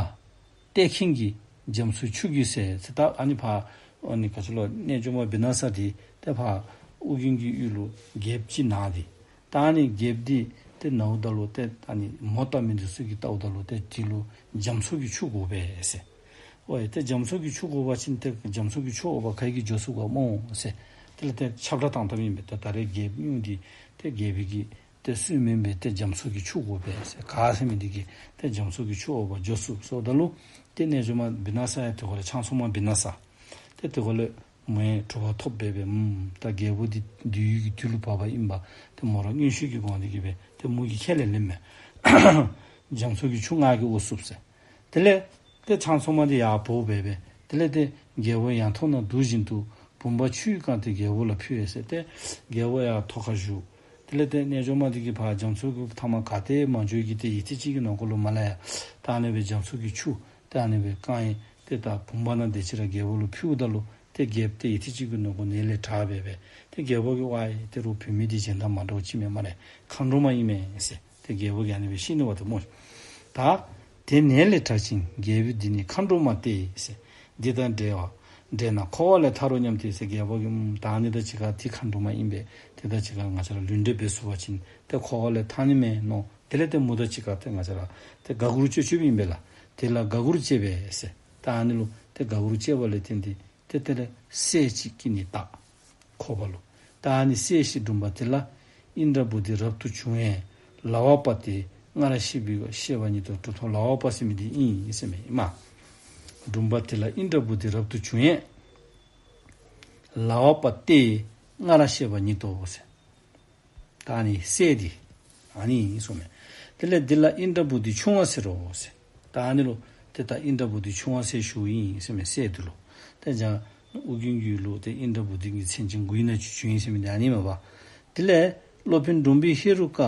བཏེག་མཁན་གྱི་རྒྱ་མཚོའི་ཆུ་གིས་ཟེར། ད་ཨ་ནི་ཕར་ཨ་ནི་ག་ཅི་ལོ་རྣལ་འབྱོར་མ་བི་ན་ས་འདི་ཏེ་ཕར་ཨོ་རྒྱན་གྱི་ཡུལ་ལུ་རྒྱལཔོ་ཅིག་ནཱ་ཏེ། ད་ཨ་ནི་རྒྱལཔོ་འདི་ཏེ་ནཝ་ད་ལུ་ཏེ་ཨ་ནི་མོ་བཏབ་མི་འདི་ཚུ་གིས་བལྟཝ་ད་ལུ་ཏེ་དེ་ལུ་རྒྱ་མཚོ་གི་ཆུ་དགོ་པས་ཟེར། ཨོ་ཡ་ཏེ་རྒྱ་མཚོ་གི་ཆུ་དགོ་པ་ཅིན་ཏེ་རྒྱ་མཚོ་གི་ཆུ་འོ་བ་ག་གིས་འཇོ་ཚུགས་ག་སྨོ་ཟེར། དེ་ལས་ཏེ་ཁྱབ་བསྒྲགས་བཏང་བཏངམ་ཨིན་པས། ཏེ་ད་རེས་རྒྱལཔོ་སྨྱོ་འདི་ཏེ་རྒྱལ་པོ་གིས་ཏེ་སུ་མེན་པས། ཏེ་རྒྱ་མཚོ་གི་ཆུ་དགོ་པས་ཟེར། ག་ཟེར་མི་འདི་གིས་ཏེ་རྒྱ་མཚོ་གི་ཆུ་འོ་བ་འཇོ་ཚུགས་ཟེརཝ་ད་ལུ་ཏེ་རྣལ་འབྱོར་མ་བི་ན་ས་ཡང་དེ་ཁར་ལས་ཆང་འཚོང་མ་བི་ན་ས་ཏེ་དེ་ཁར་ལས་མོ་ཡང་གྲུབ་པ་ཐོབ་སྦེ་སྦེ་ཨམ་ད་རྒྱལ་པོ་འདི་འདུལ་ཡུལ་གྱི་དུས་ལུ་བབ་པ་ཨིན་པ་ཏེ་མོ་ར་མངོན་ཤེས་ཀྱི་སྒོ་ནས་གིས་སྦེ་ཏེ་མོ་གིས་ཁས་ལེན་ལེནམ་མས། རྒྱ་མཚོ་གི་ཆུ་ང་གིས་དབོ་ཚུགས་ཟེར། དེ་ལས་ཏེ་ཆང་འཚོང་མ་འདི་ཡར་འབོ་སྦེ་སྦེ་དེ་ལས་ཏེ་རྒྱལ་པོ་ཡང་ཐོག་ན་འདུག་བཞིན་དུ་བུམ་པ་ཆུའི་བཀང་སྟེ་རྒྱལ་པོ་ལ་ཕུལ་ཡི་ཟེར། ཏེ་རྒྱལ་པོ་ཡང་ཐོག་ཁར་བཞུགས། དེ་ལས་ཏེ་རྣལ་འབྱོར་མ་འདི་གིས་ཕར་རྒྱ་མཚོ་གི་མཐའ་མར་ག་ཏེ་མ་འགྱོ་གི་ཏེ་ཡུད་ཐེངས་ཅིག་གི་ནང་འཁོད་ལུ་མར་ལས་ཡར་ད་ཨ་ནི་སྦེ་རྒྱ་མཚོ་གི་ཆུ་ཏེ་ཨ་ནི་སྦེ་བཀང་ཡི། ཏེ་ད་བུམ་པ་ནང་དེ་ཅིག་ར་རྒྱལ་པོ་ལུ་ཕུལཝ་ད་ལུ་ཏེ་རྒྱལཔོ་ཏེ་ཡུད་ཐེངས་ཅིག་གི་ནང་འཁོད་ནད་ལས་དྲག་སྦེ་སྦེ་ཏེ་རྒྱལ་པོ་གིས་ཝའི་ཏེ་རོགས་བུད་མེད་འདི་གཞན་དང་མ་འདྲཝ་ཅིག་མེན་སྨ་རེ། མཁའ་འགྲོ་མ་ཨིན་མས་ཟེར། ཏེ་རྒྱལ་པོ་གིས་ཨ་ནི་སྦེ་བཤད་ནུག་པ་ཏེ་སྨོ། ད་དེ་ནད་ལས་དྲག་ཅིང་རྒྱལ་པོས་འདི་ནི་མཁའ་འགྲོ་མ་སྟེ་ཟེར། འདི་དང་འདྲ་བ་འདྲ་ན་འཁོར་བ་ལས་ཐར་རོ་སྙམ་སྟེ་ཟེར། རྒྱལ་པོ་གིས་ཨམ་ད་ཨ་ནི་དང་གཅིག་ཁར་འདི་མཁའ་འགྲོ་མ་ཨིན་པས། དེ་དང་གཅིག་ཁར་ང་བཅས་ར་ལུས་འབྲེལ་འབད་ཚུགས་པ་ཅིན་ཏེ་འཁོར་བ་ལས་ཐར་ནི་མས་མནོ། དེ་ལས་ཏེ་མོ་དང་གཅིག་ཁར་ཏེ་ང་བཅས་ར་ཏེ་དགའ་མགུར་སྤྱོད་སྤྱོདཔ་ཨིན་པས་ལགས། དེ་ལ་དགའ་མགུར་སྤྱོད་པས་ཟེར། ད་ཨ་ནི་ལུ་ཏེ་དགའ་མགུར་སྤྱོད་པ་ལས་བརྟེན་ཏེ་ཏེ་དེ་ལས་སྲས་ཅིག་སྐྱེས་ནི་ད་འཁོར་བ་ལུ། ད་ཨ་ནི་སྲས་ཤིག་འབྲུམ་པ་དེ་ལ་ཨིནྡྲ་བྷུ་ཏི་རབ་ཏུ་བྱུང་བས་ལ་བ་པ་སྟེ་སྔར་བཤད་པ་བཤད་པ་ཉིད་དོ། གྲུབ་ཐོབ་ལ་བ་པ་ཟེར་མི་འདི་ཨིན་ཟེར་མས་ཨིན་མས། འབྲུམ་པ་དེ་ལ་ཨིནྡྲ་བྷུ་ཏི་རབ་ཏུ་བྱུང་བས་ལ་བ་པ་སྟེ་སྔར་བཤད་པ་ཉིད་དོ་ཟེར། ད་ཨ་ནི་སྲས་འདི་ཨ་ནི་ཨིན་གསུངམ་མས། དེ་ལས་འདི་ལ་ཨིནྡྲ་བྷུ་ཏི་ཆུང་བ་ཟེར་རོ་ཟེར། ད་ཨ་ནི་ལུ་ཏེ་ད་ཨིནྡྲ་བྷུ་ཏི་ཆུང་བ་ཟེར་ཞུཝ་ཨིན་ཟེར་མས་སྲས་འདི་ལུ། ཏེ་ཡང་ཨོ་རྒྱན་གྱི་ཡུལ་ལུ་ཏེ་ཨིནྡྲ་བྷུ་ཏི་གི་མཚན་ཅན་དགུ་ཡི་ནང་ཅིག་བྱོན་ཡི་ཟེར་མི་འདི་ཨ་ནི་མས་པ། དེ་ལས་སློབ་དཔོན་འབྲོང་བུ་ཧེ་རུ་ཀ་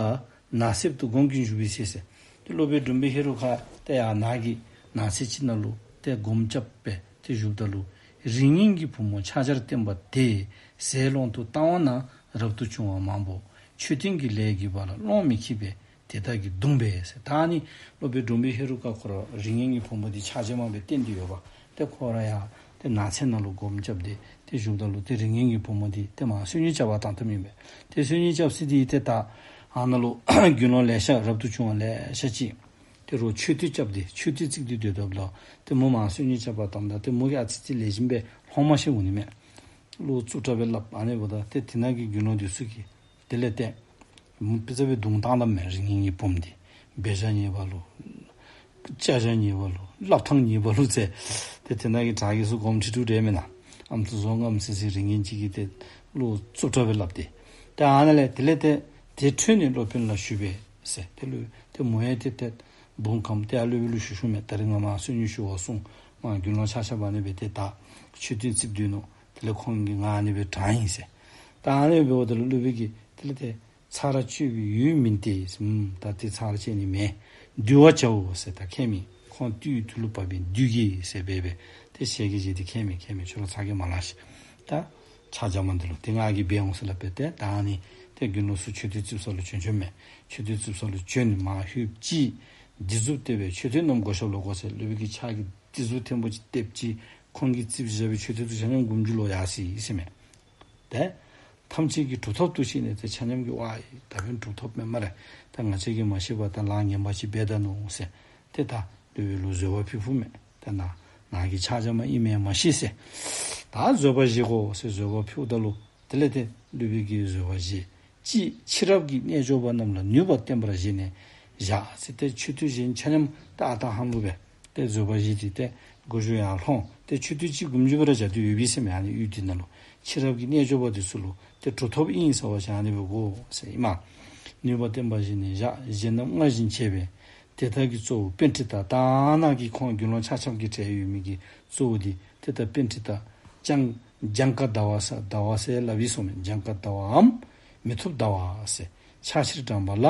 ནགས་གསེབ་ཏུ་སྒོམ་ཞིང་བཞུགས་པའི་ཚེ་ཟེར། ཏེ་སློབ་དཔོན་འབྲོང་བུ་ཧེ་རུ་ཀ་ཏེ་ཡར་ནཱ་གི་ནགས་ཚལ་ཅིག་ནང་ལུ་ཏེ་སྒོམ་རྐྱབ་སྦེ་ཏེ་བཞུགསཔ་ད་ལུ་རིགས་ངན་གྱི་བུ་མོ་ཕྱག་བྱར་བསྟན་པ་དེས་ཟས་སློང་དུ་བཏང་བ་ན་རབ་ཏུ་བྱུང་བ་མང་པོ་མཆོད་རྟེན་གྱི་ལས་བགྱིས་པ་ལ་སློང་མི་ཁེགས་པས། དེ་དག་གིས་གདུངས་པས་ཟེར། ད་ཨ་ནི་སློབ་དཔོན་འབྲོང་བུ་ཧེ་རུ་ཀ་ཁོ་ར་རིགས་ངན་གྱི་བུ་མོ་འདི་ཕྱག་བྱེད་མ་སྦེ་བསྟེན་ཏེ་ཡོད་པ། ཏེ་ཁོ་ར་ཡང་ཏེ་ནགས་ཚལ་ནང་ལུ་སྒོམ་རྐྱབ་སྟེ་ཏེ་བཞུགསཔ་ད་ལུ་ཏེ་རིགས་ངན་གྱི་བུ་མོ་འདི་ཏེ་མར་གསོལ་སྙེག་རྐྱབ་པར་བཏང་བཏངམ་ཨིན་པས། ཏེ་གསོལ་སྙེག་རྐྱབ་ས་འདི་ཏེ་ད་ ཨ་ནཱ་ལུ་དགེ་སློང་ལེ་ཤ་རབ་ཏུ་བྱུང་བ་ལེ་ཤ་ཅིག་དེ་རུ་མཆོད་རྟེན་རྐྱབ་སྟེ་མཆོད་རྟེན་བརྩིགས་ཏེ་སྡོད་དོ་ལོ། ཏེ་མོ་མར་བསོད་སྙོམས་རྐྱབ་པར་བཏངམ་ད་ཏེ་མོ་གིས་ཨ་ཙི་ཅིག་ལེགས་ཤོམ་སྦེ་ལྷོང་མ་ཤེས་འོང་ནི་མས། བློ་རྩུབ་དྲགས་སྦེ་སླབ། ཨ་ནི་འབདཝ་ད་ཏེ་དེ་ནང་གི་དགེ་སློང་འདི་ཚུ་གིས་དེ་ལས་ཏེ་མོ་དཔེ་ཆ་སྦེ་བརྡུང་བཏང་དཔ་མས། རིགས་ངན་གྱི་བུམོ་འདི་འབད་བཞག་ཉེས་པ་ལུ་བྱ་བཞག་ཉེས་པ་ལུ་བསླབ་ཐངས་ཉེས་པ་ལུ་ཟེར། ཏེ་དེ་ནང་གི་དྲག་གི་ཚུ་སྒོམ་ཁྲི་ཁྲི་འདྲས་མེན་ན། ཨམ་སྲུ་བཟོ་ངམ་སི་སི་རིགས་ངན་ཅིག་གིས་ཏེ་བློ་རྩུབ་དྲགས་སྦེ་སླབ་སྟེ། ཏེ་ཨ་ནཱ་ལས་དེ་ལས་ཏེ་དེ་འཕྲོས་ནས་སློབ་དཔོན་ལ་ཞུས་པས་ཟེར། ཏེ་ལུ་ཏེ་མོ་ཡང་ཏེ་ཏེ་བུམོ་གམ་ཏེ་ཨ་སློབ་དཔོན་ལུ་ཞུ་ཞུཝ་མས། ད་རིས་ང་མར་བསོད་སྙོམས་ཞུ་བར་སོང་། མར་དགེ་སློང་ཆ་ཁྱབ་ཨ་ནི་སྦེ་ཏེ་ད་མཆོད་རྟེན་བརྩིགས་སྡོད་ནུག། དེ་ལས་ཁོང་གིས་ང་ཨ་ནི་སྦེ་དྲངས་ཡི་ཟེར། ད་ཨ་ནི་སྦེ་འབདཝ་ད་ལུ་སློབ་དཔོན་གྱིས་དེ་ལས་ཏེ་ཚར་གཅོད་པའི་ཡུལ་མིན་ཏེ། ཨམ་ད་ཏེ་ཚར་གཅད་ནི་མེན། འདུལ་བར་བྱའོ་ཟེར། ད་ཁྱད་མེད། ཁོང་བཏུལ་བའི་དུས་ལུ་བབ་པས་འདུལ་གེ་ཟེར་སྦེ་སྦེ་ཏེ་ཞལ་གྱིས་བཞེས་ཏེ་ཁྱད་མེད་ཁྱད་མེད། ཁྱོད་ར་ཚར་གཅོད་མ་ལང་ཤིག། ད་ཕྱག་རྒྱ་མ་འདི་ལུ་ཏེ་ང་གིས་འབད་འོང་ཟེར་སླབ་སྦེ་ཏེ་ད་ཨ་ནི་ཏེ་དགེ་སློང་ཚུ་མཆོད་རྟེན་བརྩིགས་ས་ལུ་བྱོན་བྱོནམ་མས། མཆོད་རྟེན་བརྩིགས་ས་ལུ་བྱོན། མར་ལྷོདཔ་ཅིག་འདི་གཟུགས་བལྟས་པས་མཆོད་རྟེན་རྣམས་བགོ་བཤའ་ལོག་གོ་ཟེར། སློབ་དཔོན་གྱིས་ཕྱག་གིས་འདི་གཟུགས་ཐེངས་པོ་ཅིག་བལྟསཔ་ཅིག་ཁོང་གིས་བརྩིགས་བཞག་པའི་མཆོད་རྟེན་ཚུ་ཆ་མཉམ་སྒོམ་རྒྱུ་ལོག་ཡར་སོ་ཡི་ཟེར་མས། ཏེ་ཐམས་ཅད་ཀྱིས་གྲུབ་ཐོབ་ཏུ་ཤེས་ནས་ཏེ་ཆ་མཉམ་གྱིས་ཝའི་ད་འབདན་གྲུབ་ཐོབ་མས་སྨ་རེ། ད་ང་བཅས་ཀྱིས་མ་ཤེས་པར་ད་ལཱ་ངན་པ་ཅིག་འབད་ད་ནུག་ཟེར། ཏེ་ད་སློབ་དཔོན་ལུ་བཟོད་པ་ཕུལ་ཕུལཝ་མས། ཏེ་ནཱ་ནཱ་གི་ཕྱག་རྒྱ་མ་ཨིན་མེན་མ་ཤེས་ཟེར། ད་བཟོད་པ་བཞེས་དགོ་ཟེར་བཟོད་པ་ཕུལཝ་ད་ལུ་དེ་ལས་ཏེ་སློབ་དཔོན་གྱིས་བཟོད་པ་བཞེས། ཅིག་ཕྱི་རབས་ཀྱི་རྣལ་འབྱོར་པ་རྣམས་ལ་ནུས་པ་བརྟན་པར་བཞེས་ནས་བཞག་ཟེར། ཏེ་མཆོད་རྟེན་གཞན་ཆ་མཉམ་ད་ཨ་རྟག་ཧ་ལུགས་སྦེ་ཏེ་བཟོད་པ་བཞེས་ཏེ་ཏེ་སྒོ་ཞུགས་ཡར་ལྷོང་། ཏེ་མཆོད་རྟེན་ཅིག་སྒོམ་རྒྱུ་སྦེ་ར་བཞག་སྟེ་ཡོད་པས་ཟེར་མས། ཨ་ནི་ཡུལ་འདི་ནང་ལུ་ཕྱི་རབས་ཀྱི་རྣལ་འབྱོར་པ་འདི་ཚུ་ལུ་ཏེ་གྲུབ་ཐོབ་ཨིན་ཟེར་བ་ཅིན་ཨ་ནི་སྦེ་དགོ་ཟེར་ཨིན་མས། ནུས་པ་བརྟན་པར་བཞེས་ནས་བཞག། གཞན་རྣམས་སྔར་བཞིན་བྱས་པས། དེ་དག་གི་གཙོ་བོ་པཎྜི་ཏ། ད་ནཱ་གི་ཁོང་དགེ་སློང་ཆ་ཁྱབ་ཀྱི་གྲས་ཡོད་མི་གི་གཙོ་བོ་འདི་ཏེ་ད་པཎྜི་ཏ་ལྗང་ལྗང་ཀ་ཟླ་བ་ཟེར་ཟླ་བ་ཟེར་སླབ་ཨིན་གསུངས་མས། ལྗང་ཀ་ཟླ་བའམ་མི་ཐུབ་ཟླ་བ་ཟེར། ཕྱག་ཕྱིར་དྲངས་པ་ལ་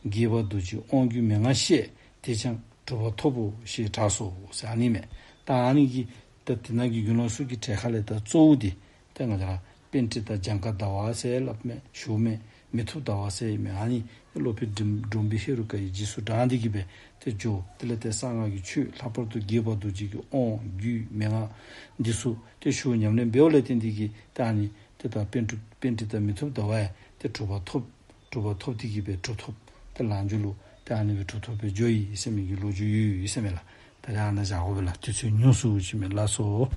དགྱེས་པ་རྡོ་རྗེའི་དབང་རྒྱུད་མན་ངག་བཤད། དེས་ཀྱང་གྲུབ་པ་ཐོབ་བོ་ཞེས་གྲགས་སོ་ཟེར་ཨ་ནི་མས། ད་ཨ་ནི་གི་ད་དེ་ནང་གི་དགེ་སློང་ཚུ་གི་གྲས་ཁ་ལས་ད་གཙོ་བོ་འདི་ཏེ་ང་བཅས་ར་པཎྜི་ཏ་ལྗང་ཀ་ཟླ་བ་ཟེར་སླབ་མས། ཞུཝ་མས། མི་ཐུབ་ཟླ་བ་ཟེར་ཨིན་མས། ཨ་ནི་སློབ་དཔོན་འབྲོམ་འབྲོམ་བུ་ཧེ་རུ་ཀ་གི་རྗེས་སུ་འབྲངས་ཏེ་གིས་སྦེ་ཏེ་འགྱོ། དེ་ལས་ཏེ་གསང་སྔགས་ཀྱི་ཆོས་ལྷག་པར་དུ་དགྱེས་པ་རྡོ་རྗེ་གི་དབང་རྒྱུད་མན་ངག་འདི་ཚུ་ཏེ་ཞུ་ཉམས་ལེན་འབདཝ་ལས་བརྟེན་ཏེ་གིས་ཏེ་ཨ་ནི་ཏེ་ད་པཎྜི་པཎྜི་ཏ་མི་ཐུབ་ཟླ་བ་ཡང་ཏེ་གྲུབ་པ་ཐོབ། གྲུབ་པ་ཐོབ་སྟེ་གིས་སྦེ་གྲུབ་ཐོབ་ཏེ་ལང་རྒྱུ་ལུ་ཏེ་ཨ་ནི་སྦེ་གྲུབ་ཐོབ་སྦེ་འགྱོ་ཡི་ཟེར་མི་གི་ལོ་རྒྱུས་ཡོད་ཡོད་ཟེར་མས་ལགས། ད་རེས་ཨ་ནཱ་བཞག་དགོ་པས་ལགས། དུས་ཚོད་ཉུང་སུ་ཅིག་མས། ལགས་སོ།